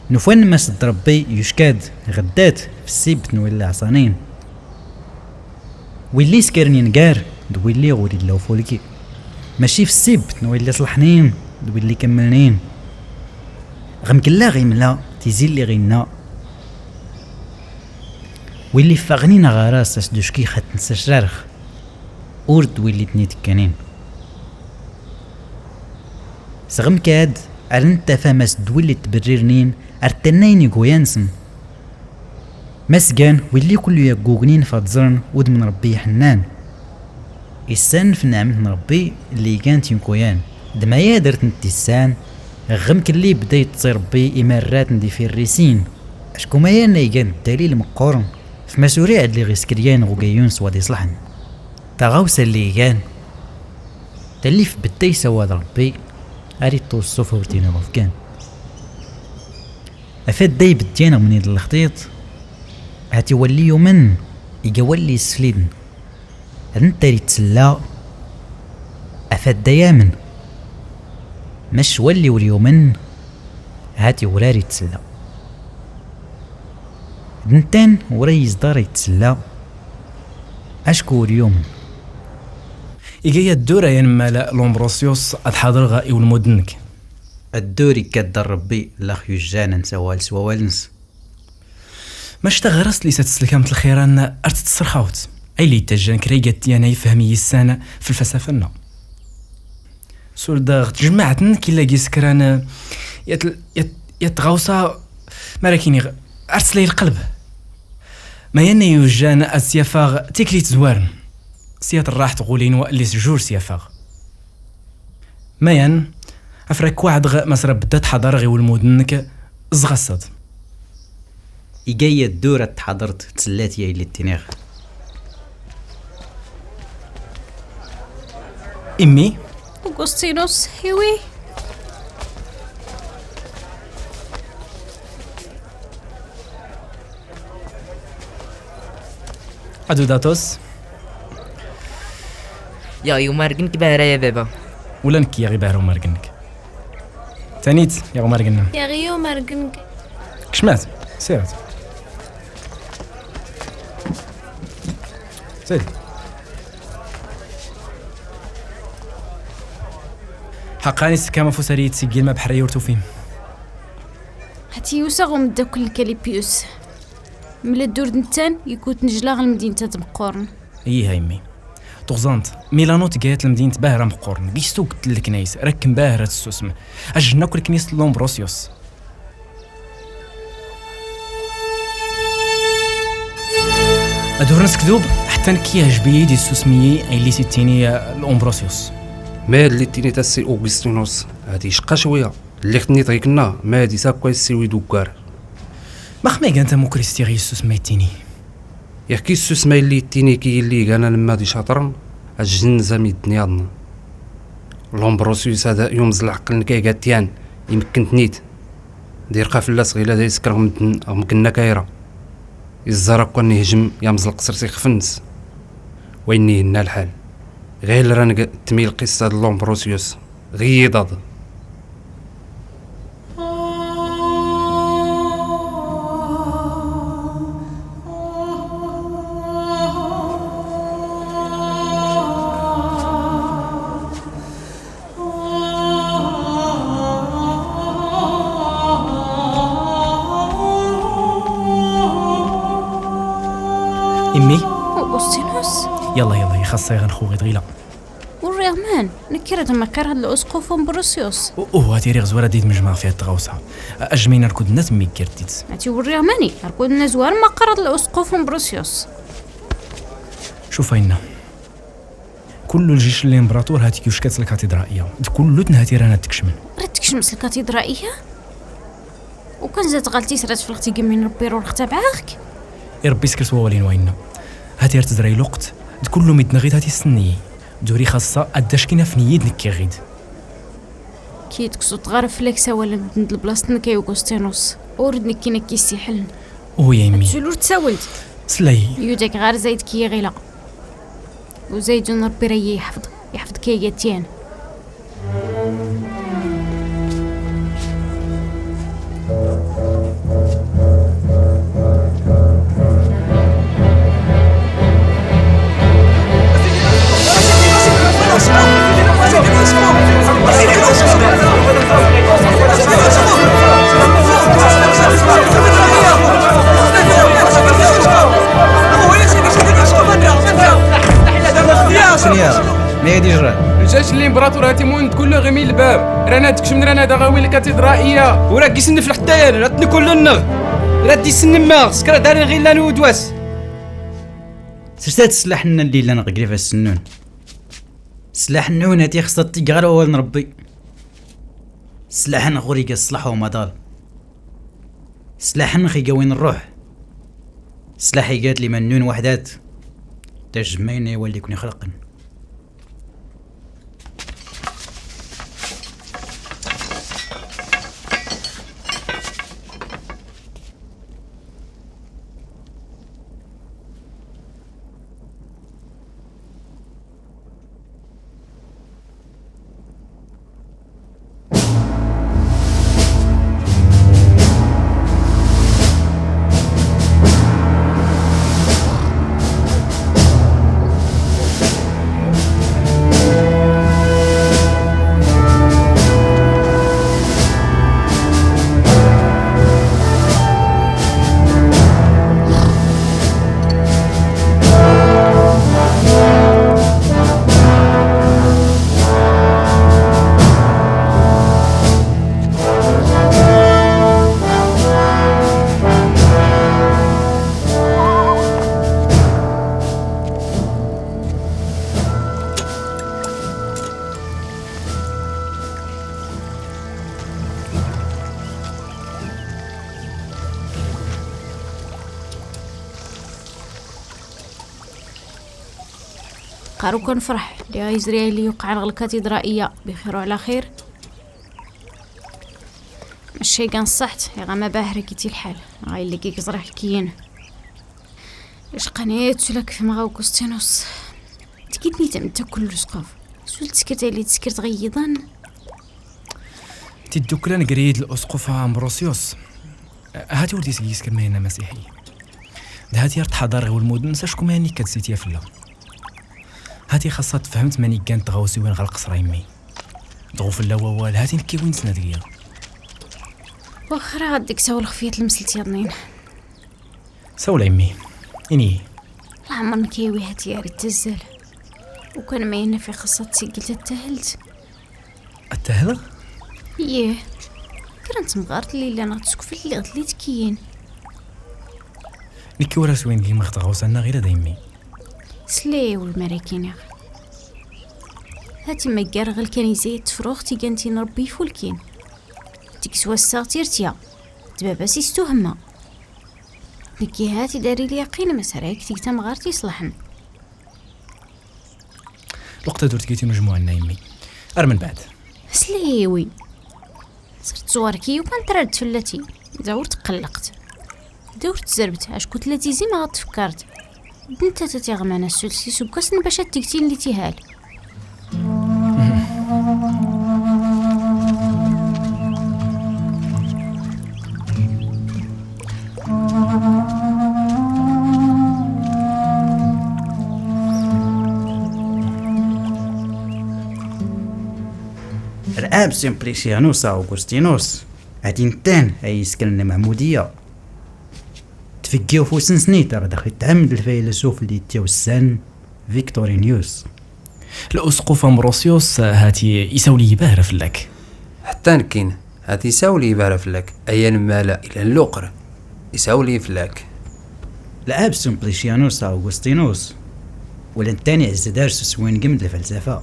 nufan Mass d Rebbi yucka-d ɣeddat f ssibt n willi ɛṣanin. Willi skaren ingar d willi ur illa ufulki. Mačči f ssibt n willi ṣleḥnin d willi kemmlnin. Ɣemkellaɣ imla tizi lliɣ inna. Willi ffeɣnin ɣer-as as-d-ucki xaten s acrarx, ur d willi ten-id-kkanin. Sɣemkad, ar netta famas d willi tberrirnin, ar tannayin iguya-nsen. Masgan, willi kullu yaggugnin fad ẓren udem n Rebbi iḥennan. Issan f nneɛmet n Rebbi lli igan tinkuyan. D ma yadert n tissan, ɣem kelli bda yettẓi Rebbi imarrat n difirrisin. Acku ma yan igan ddalil meqqoren, f ma suriɛ d liɣ iskeryan ɣ ugayun s wad iṣlaḥen. Taɣawsa lli igan, tallift bedda yessawad Rebbi, ar iṭṭu ṣṣuf ur d-iniḍ ufgan. Afadday bedyan ɣ mnid n lextiṭ, Hati walli yumen, iga walli yesliden. D netta i yettella, afad d ayamen. Mac walli ur yumen, hati urar yettella. D nettan ur ay yezḍar yettella, acku ur yumen. Iga-ya ddur ay anemmal Lombrosius ad ḥadreɣ i ulmud-nnek. Ddur ikka-d Rebbi, lax yujjanen s awal s wawal-nnes. Mac taɣrast li sa tesselkamt lxiran ar tettserxawt. Ay li yettajjan kra igattiyan ay fhem yissan f lfasafa-nneɣ. Sur daɣ tjemmaɛt-nnek illa gisekran, yat, yat, yat tɣawsa, mara kiniɣ, ar teslay lqelb. Ma yanna yujjan ad s-yafeɣ tikli tezwaren. S yat rraḥ tɣulin wa li sjur s-yafeɣ. Mayan, afrak waɛd ɣ masra bedda tḥaḍar ɣ iwelmuden-nnek zɣassad. Iga-ya ddur ad tḥadreḍ tsellat ya ili ttiniɣ. Immi? Augustinus, iwi? Adudatos. Yaɣ yumargen k bahra ya baba. Ula nekk yaɣ ibehra umargen-nnek. Tanit, yaɣ umargen-nnem. Yaɣ yumargen-nnek. Kecmat, sirat. Sidi. Ḥaqqan isefkam afus ar iyi-d-seg yilma beḥri ur tufim. Hati yusa ɣ umeddakel n Kalipius. Mla ddur d nettan, yekut nejla ɣ lmedinta d meqqoren. Iha yemmi. Tuɣẓant, Milano tga-yat lmedint bahra meqqoren, gis tuget n leknayes, rakken bahra tessusem. Ajjen akk leknis n Lombrosius. Ad ur neskdub, ḥetta nekk yeɛjeb-iyi-d yessusem-iyi ayen li s-yettini, eh, Lombrosius. Ma yad li ttini tassi Augustinus, hadi yecqa cwiya. Lliɣ tenniḍ ɣikenna, ma ad isakk ay ssiwi d uggar. Max ma igan tamukristi ɣ yessusem ay ttini? Yak yessusem ay li ttini ki yilli igan anemma di caṭren, ajjen zam yedden yaḍen. Lombrosius ad yumẓ leɛqel n kayga tyan, imekken-ten-id. Dirqa fell-as ɣila da yeskreɣ medden ɣ mgenna kayra. Iẓẓar akk an ihjem yamẓ lqesr s ixef-nnes. Wayen ihenna lḥal. Ɣil ra neg tmi lqissa d Lombrosius. Ɣiyiḍaḍ. Immi? Augustinus? Yalla, yalla, ixaṣṣa iɣen xuɣi tɣila. Ur riɣ man, nekk ara d-meqqir ad l-usquf Umbrusyus. Uh, uh, a tiriɣ zwara d-idmejmeɣ fi at tɣawsa. Ajmin arkud nna tmiggirt-itt. Ati ur riɣ mani, arkud nna zwar meqqir ad l-usquf Umbrusyus. Cuf a inna. Kullu ljic n limberatur hat yucka-tt lkatidra'iya. D kullu-ten hat iran ad tkecmen. Rad tkecm s lkatidra'iya? Ukan zat ɣalti srat flex tigemmin Rebbi ur xtabaɛeɣ-k. I Rebbi skers wawal-in wa inna. Hat ir tezray luqt, d kullu mi d-nɣid hat istenni. Duri xaṣṣa ad d-ackin afni yid nekk iɣid. Ki teksuḍ ɣer fell-ak sawalen medden d leblaṣt-nnek ay Augustinus. Ur d nekkin akka issiḥlen. Uhu ya yemmi. Ad tzul ur tsawel-d. Slay. Yudak ɣer zayd ki iɣila. Uzaydun Rebbi rayya yeḥfeḍ, yeḥfeḍ kayga tyan. Sniya, ma yad ijran. Lǧac n limberatur hatimun d kullu ɣimi lbab. Rana d-kecmen rana d aɣawi lkatidra'iya. Ur ad d-isennef leḥtayan, rad ten-kullen-nneɣ. Rad d-isennef maɣ, skra darin ɣillan udwas. Sers-d sslaḥ-nni lli llan ɣ grif ass-nnun. Sslaḥ-nnun ad ixṣaṭ tig ɣer wawal n Rebbi. Sslaḥ-nneɣ ur iga ṣṣlaḥ umaḍal. Sslaḥ-nneɣ iga win ṛṛuḥ. Sslaḥ iga-t liman-nnun weḥdat. Tajemmayen ay wal di ken-ixlaqen. Qaro kan freḥ, li ay zriya li yuqɛen ɣer lkatidra-iya, bixir u ɛla xir. Mačči kan ṣṣaḥt, iɣama bahra kiti lḥal, ɣay ligi gẓrah kiyin. Icqani ttula kfem ɣa Augustinus. Tikit nitam takul lusqaf. Sul tskert ay li tskert ɣ yiḍan. Tiddukla n grid l-usquf Ambrosius. Hati ur d-iseg yiskermayen amasiḥi. D hati ar tḥadar ɣer ulmud-nnes acku ma yanni kad sitya fell-aɣ. Hati xaṣṣa tefhemt mani gant tɣawsiwin ɣer lqesra yemmi. Dɣu fell-a wawal, hati nekki win snat giya. Waxra ad d-ksawel xfiyat lmeslet yaḍnin. Sawla yemmi. Ini. Leɛmer nekki wihat yari ttazzal. Ukan ma yenna fi xaṣṣa tsigelt ad tahelt. Ad tahleɣ? Yeh. Kra n temɣart li llan ɣer tsukfelt li ɣ-telli tekkiyin. Nekki ur as-win gimeɣ tɣawsa-nneɣ ila d yemmi. Sliw mara kiniɣ. Hati maggar ɣel kan izay tefruɣ tigantin Rebbi ifulkin. Tikkes wassaɣ tirtya. D baba-s istuhma. Nekki ha-t-id ar ilyaqin ma sarayak teg tamɣart iṣlaḥen. Lweqt ad ur tgiti mejmuɛ-nna yemmi. Ar menbeɛd. Sliwi. Sert ẓwarki yukan trad fell-ati. Da ur tqellqt. Da ur tzerbt, acku tella tizi ma ɣ-tfekkart. D nettat ad tiɣman assul s iseggasen bac ad tegtin li tihal. Lɛab Simplicianus Augustinus, ad intan ay iskren Lmehmudiya. Tfeggi ufus-nsen i tar daxi tɛemmed lfaylasuf li yettawssan Victorinius. L-usquf Ambrosius, hati isawel-iyi bahra fell-ak. Ḥetta nekkin, hati isawel-iyi bahra fell-ak, ay anemmal ilan luqer, isawel-iyi fell-ak. Lɛab Simplicianus Augustinus, wala n tani ɛzadar s uswingem d lfalsafa.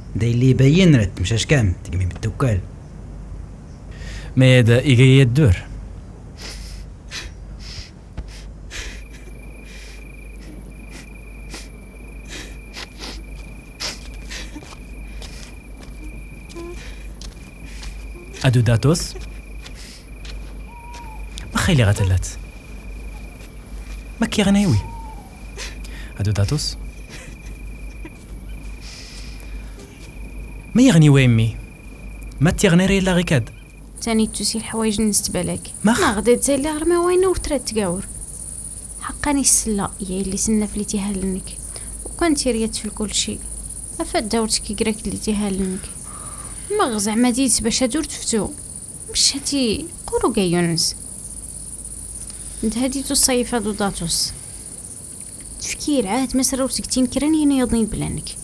Da yelli ibayyen rad temcackam, tegmi beddukkal. Ma yad iga yaddur. Adudatus? Ma xayli ɣa tellat. Ma kiɣen aywi? Adudatus? Ma yeɣni wa yemmi? Ma tiɣni rila ɣikad? Tani tusi lḥwayeǧ-nnes tbalak. Max? Maɣ d tali ɣer ma wayen ur tra tgawr. Ḥaqqan issella, ya yelli-s nnaf li tihal-nnek. Ukan tiryat fil kulci. Afad da ur tkigrek li tihal-nnek. Maɣ zeɛma d yid-s bac ad ur teftu. Mec hati qurug ay Yunes. D hadi tuṣayif ad udatus. Tefki lɛahd ma sra ur tgtin kra n yini yaḍnin bla nekk.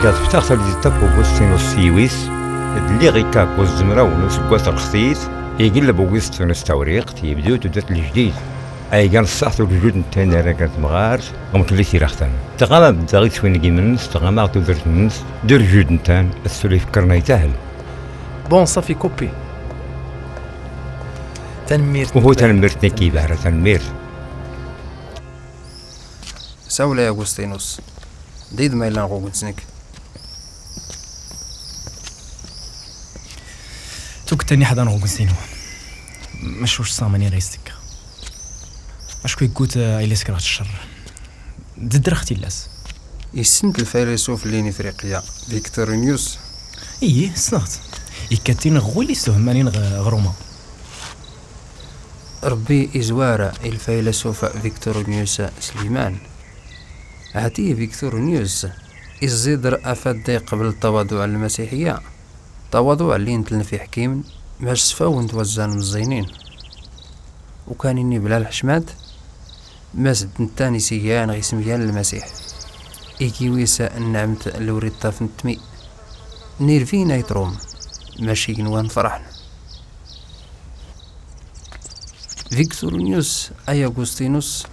Nga teftaɣ talzit akk Augustinus s yiwis, d liɣ ikka akkuz zemraw n useggas rxtit, igelleb Augustinus tawriqt, yebdu tudert lejdid. Ay gan ṣṣaḥ ur jud n tan ara gan temɣart, ɣem kelli tiraxtan. Tɣama bedda i twin gimen, tɣama tudert-nnes, dur jud n tan, assul ifekkren ay tahel. Bon, ça fait couper. Tanemmirt. Uhu, tanemmirt nekk i bahra, tanemmirt. Sawla Agustinus. D id ma yellan ɣugens nekk. Tuget-nni ḥdan ɣugens-inu. Mac ur ṣṣaman i ɣ-istekka. Acku yeggut, eh, ay la sekreɣ ccer. D ddreɣ tillas. Yessen-t lfaylasuf n Ifriqya, Victorinius? Iyi, ssneɣ-t. Ikkatin ɣ wul isehmanin ɣ-, ɣer Ruma. Rebbi izwar i lfaylasuf Victorinius Sliman. Hati Victorinius iẓẓider afad da iqbel tawaḍuɛ n lmasiḥiya. Tawaḍuɛ llint lnef iḥkimen, mac sfawen-t wazzan meẓẓinin. Ukan inni bla lḥecmat, mas d nettan isigan ɣ isem gan lmasiḥ. Igiwis nneɛmt lwriṭṭaf n tmi. Nirvin ay trum. mačči igenwan ferḥen. Victorinius ay Agustinus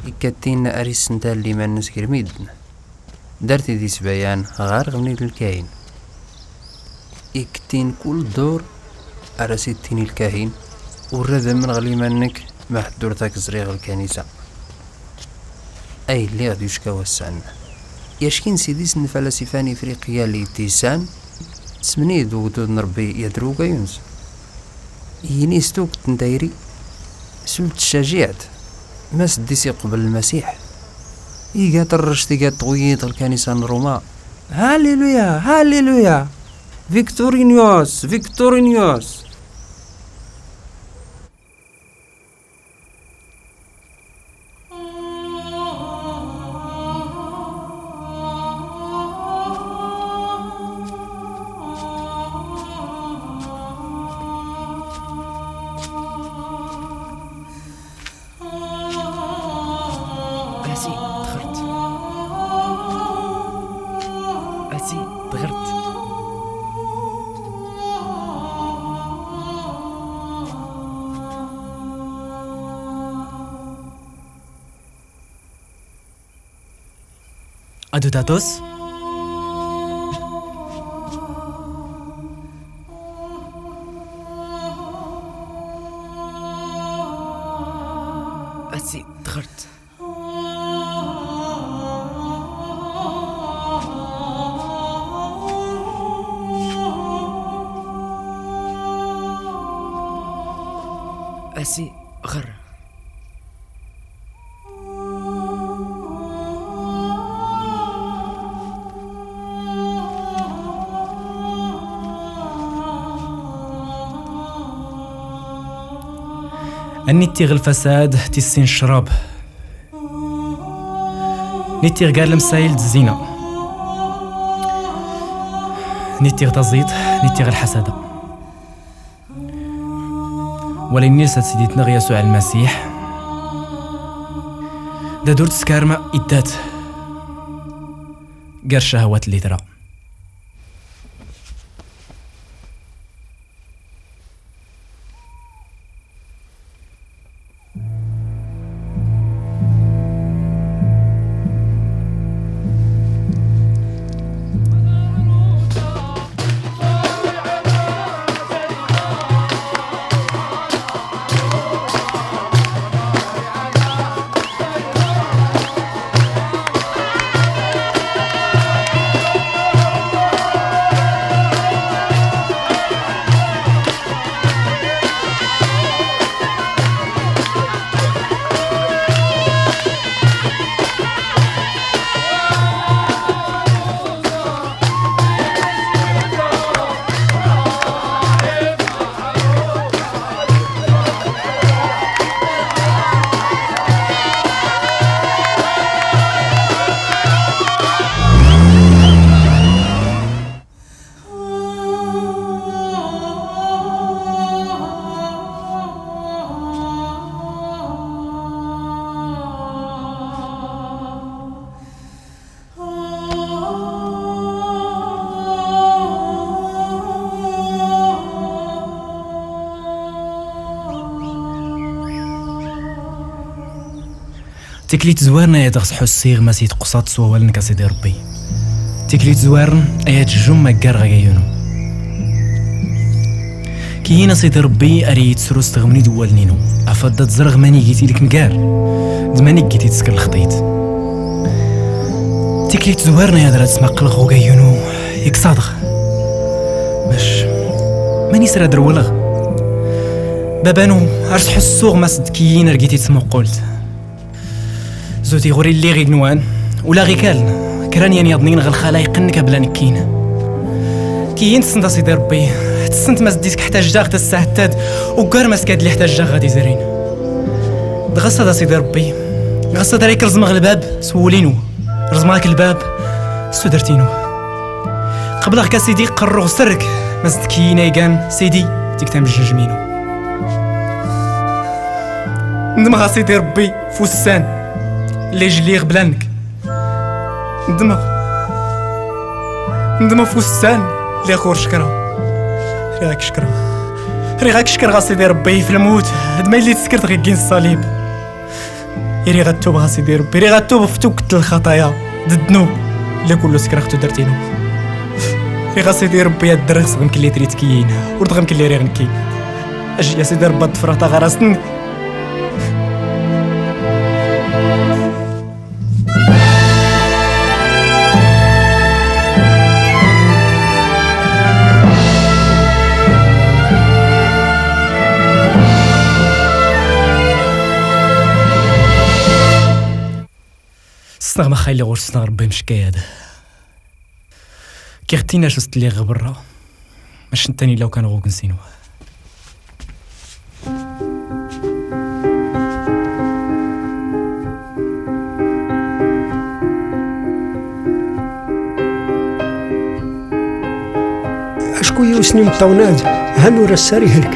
ikkatin ar isental liman-nnes grmiden. Dar-t-id isbayan ɣer ɣemni d lkahin. Iktin kul ddur ara s-ittini lkahin, ur ad amneɣ liman-nnek ma ḥedd ur tak-ẓriɣ lkanisa. Ay lliɣ d yucka wassan. Yackin s idis n lfalasifa n Ifriqya li tisan, semnid ugdud n Rebbi yadrug ayunz. Yini s tuget n tayri, s ul tcajiɛt, ma s ddis iqbel Lmasiḥ. Iga terrect, iga tɣuyyid lkanisa n Ruma. Halleluya, halleluya! Victorinius, Victorinius! Asi, dɣert. Asi, dɣert. Ad d-taḍes? Asi, dɣert. Asi, ɣer. Ad nittiɣ lfasad, tissin ccrab. Nittiɣ gar lemsayel d zzina. Nittiɣ taẓiṭ, nittiɣ lḥasada. Wala innis ad s-id-itneɣ Yasuɛ Lmasiḥ. Da dur teskarma iddat gar ccahawat n litra. Tikli tezwaren ay ad ɣ-sḥussiɣ ma s-yetqeṣṣaḍ s wawal-nnek a Sidi Ṛebbi. Tikli tezwaren ay ad tjum aggar ɣer gayunu. Kiyin a Sidi Ṛebbi ar iyi-tesru s teɣmni d wallen-inu, afad ad ẓreɣ manigit i lek ngar, d manigit i tesker lexṭit. Tikli tezwaren ay ad ra tesmaqleɣ ɣer gayunu, iksaḍeɣ. Bac, mani s ra d-rewleɣ? Babanu, ar sḥussuɣ ma s-d-kiyin argit i tesmuqqult. Zuti ɣur-i lliɣ igenwan, ula ɣ-ikaln, kra n yan yaḍnin ɣer lxala iqqen kabla nekkin. Kiyin tessent a Sidi Ṛebbi, tessent ma s-d-isk ḥtajjaɣ tassa ḥettad, ugar ma s-kad li ḥtajjaɣ ɣad izrin. Dɣa s-ad a Sidi Ṛebbi, ɣas ad ara ikrezmeɣ lbab s wul-inu, reẓmeɣ-ak lbab s tudert-inu. Qebleɣ-k a Sidi, qerruɣ sirk, ma s-d-kiyin aygan, Sidi, dik tamejjejm-inu. Ndmeɣ a Sidi Ṛebbi, f ussan, li jliɣ bla nekk. Ndmeɣ. Ndmeɣ f ussan, lliɣ ur cekreɣ. Riɣ ad k-cekkreɣ. Riɣ ad k-cekkreɣ a Sidi Ṛebbi ɣef lmut, d ma yella teskert ɣef wiggi n ṣṣalib. Riɣ ad tubeɣ a Sidi Ṛebbi, riɣ ad tubeɣ ɣef tuget n lxaṭaya d ddnub. La kullu sekreɣ tudert-inu. Riɣ a Sidi Ṛebbi ad ddreɣ s ɣemkelli tritkiyin, ur d ɣemkelli riɣ nekki. Ajji a Sidi Ṛebbi ad ḍefreɣ taɣarast-nnek. Ssneɣ ma xali ɣur ssneɣ Ṛebbi mckayad. Kiɣ tin asus tliɣ berra. Mac ntan illa ukan ɣugen sinu. Acku yiwes n imeṭṭawen-ad han ur ass ara ihelk.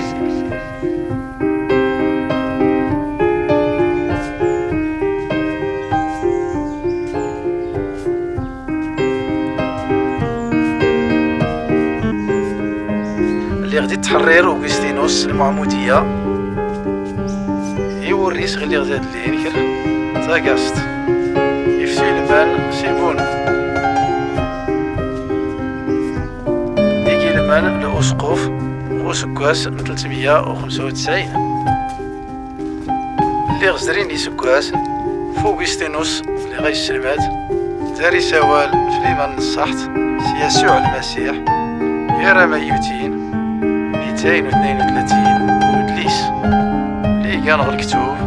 Lliɣ di ttḥerrir Ugustinus Lmuɛmudiya, i wurris ɣliɣ d adlin kra tagast, ifti lman sibun, i yilman lewsquf useggas n tletmeyya u xemsa u tesɛin. Lliɣ zrin iseggasen, f Ugustinus lliɣ ayselmad, dar isawal f liman n ṣṣaḥt s Yasuɛ Lmasiḥ, gar amayyutin, mittayn u tnayen u tlatin, udlis, ligan ɣer lektub,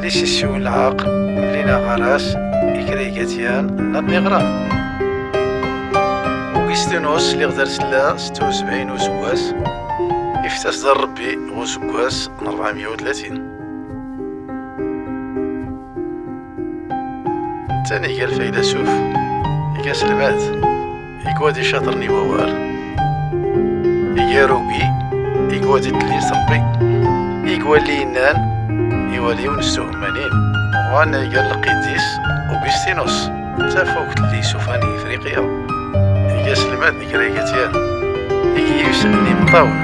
li s-issiwen lɛaql, mlina ɣer-as, i kra igatyan, nna tniɣran. Ugustinus lliɣ dar sella setta u sebɛin useggas, iftas dar Rebbi ɣer useggas n rebɛemya u tlatin. Netta iga lfaylasuf, iga aselmad, igwa d icaṭren i wawal, iga arugi, igwa d tlist Rebbi, igwa li yennan i waliw n stuhmanin, ɣwan iga lqidis Augustinus, d tafukt li yesufan i Ifriqya, iga aselmad n kra igatyan, iga yiwes n imeṭṭawen.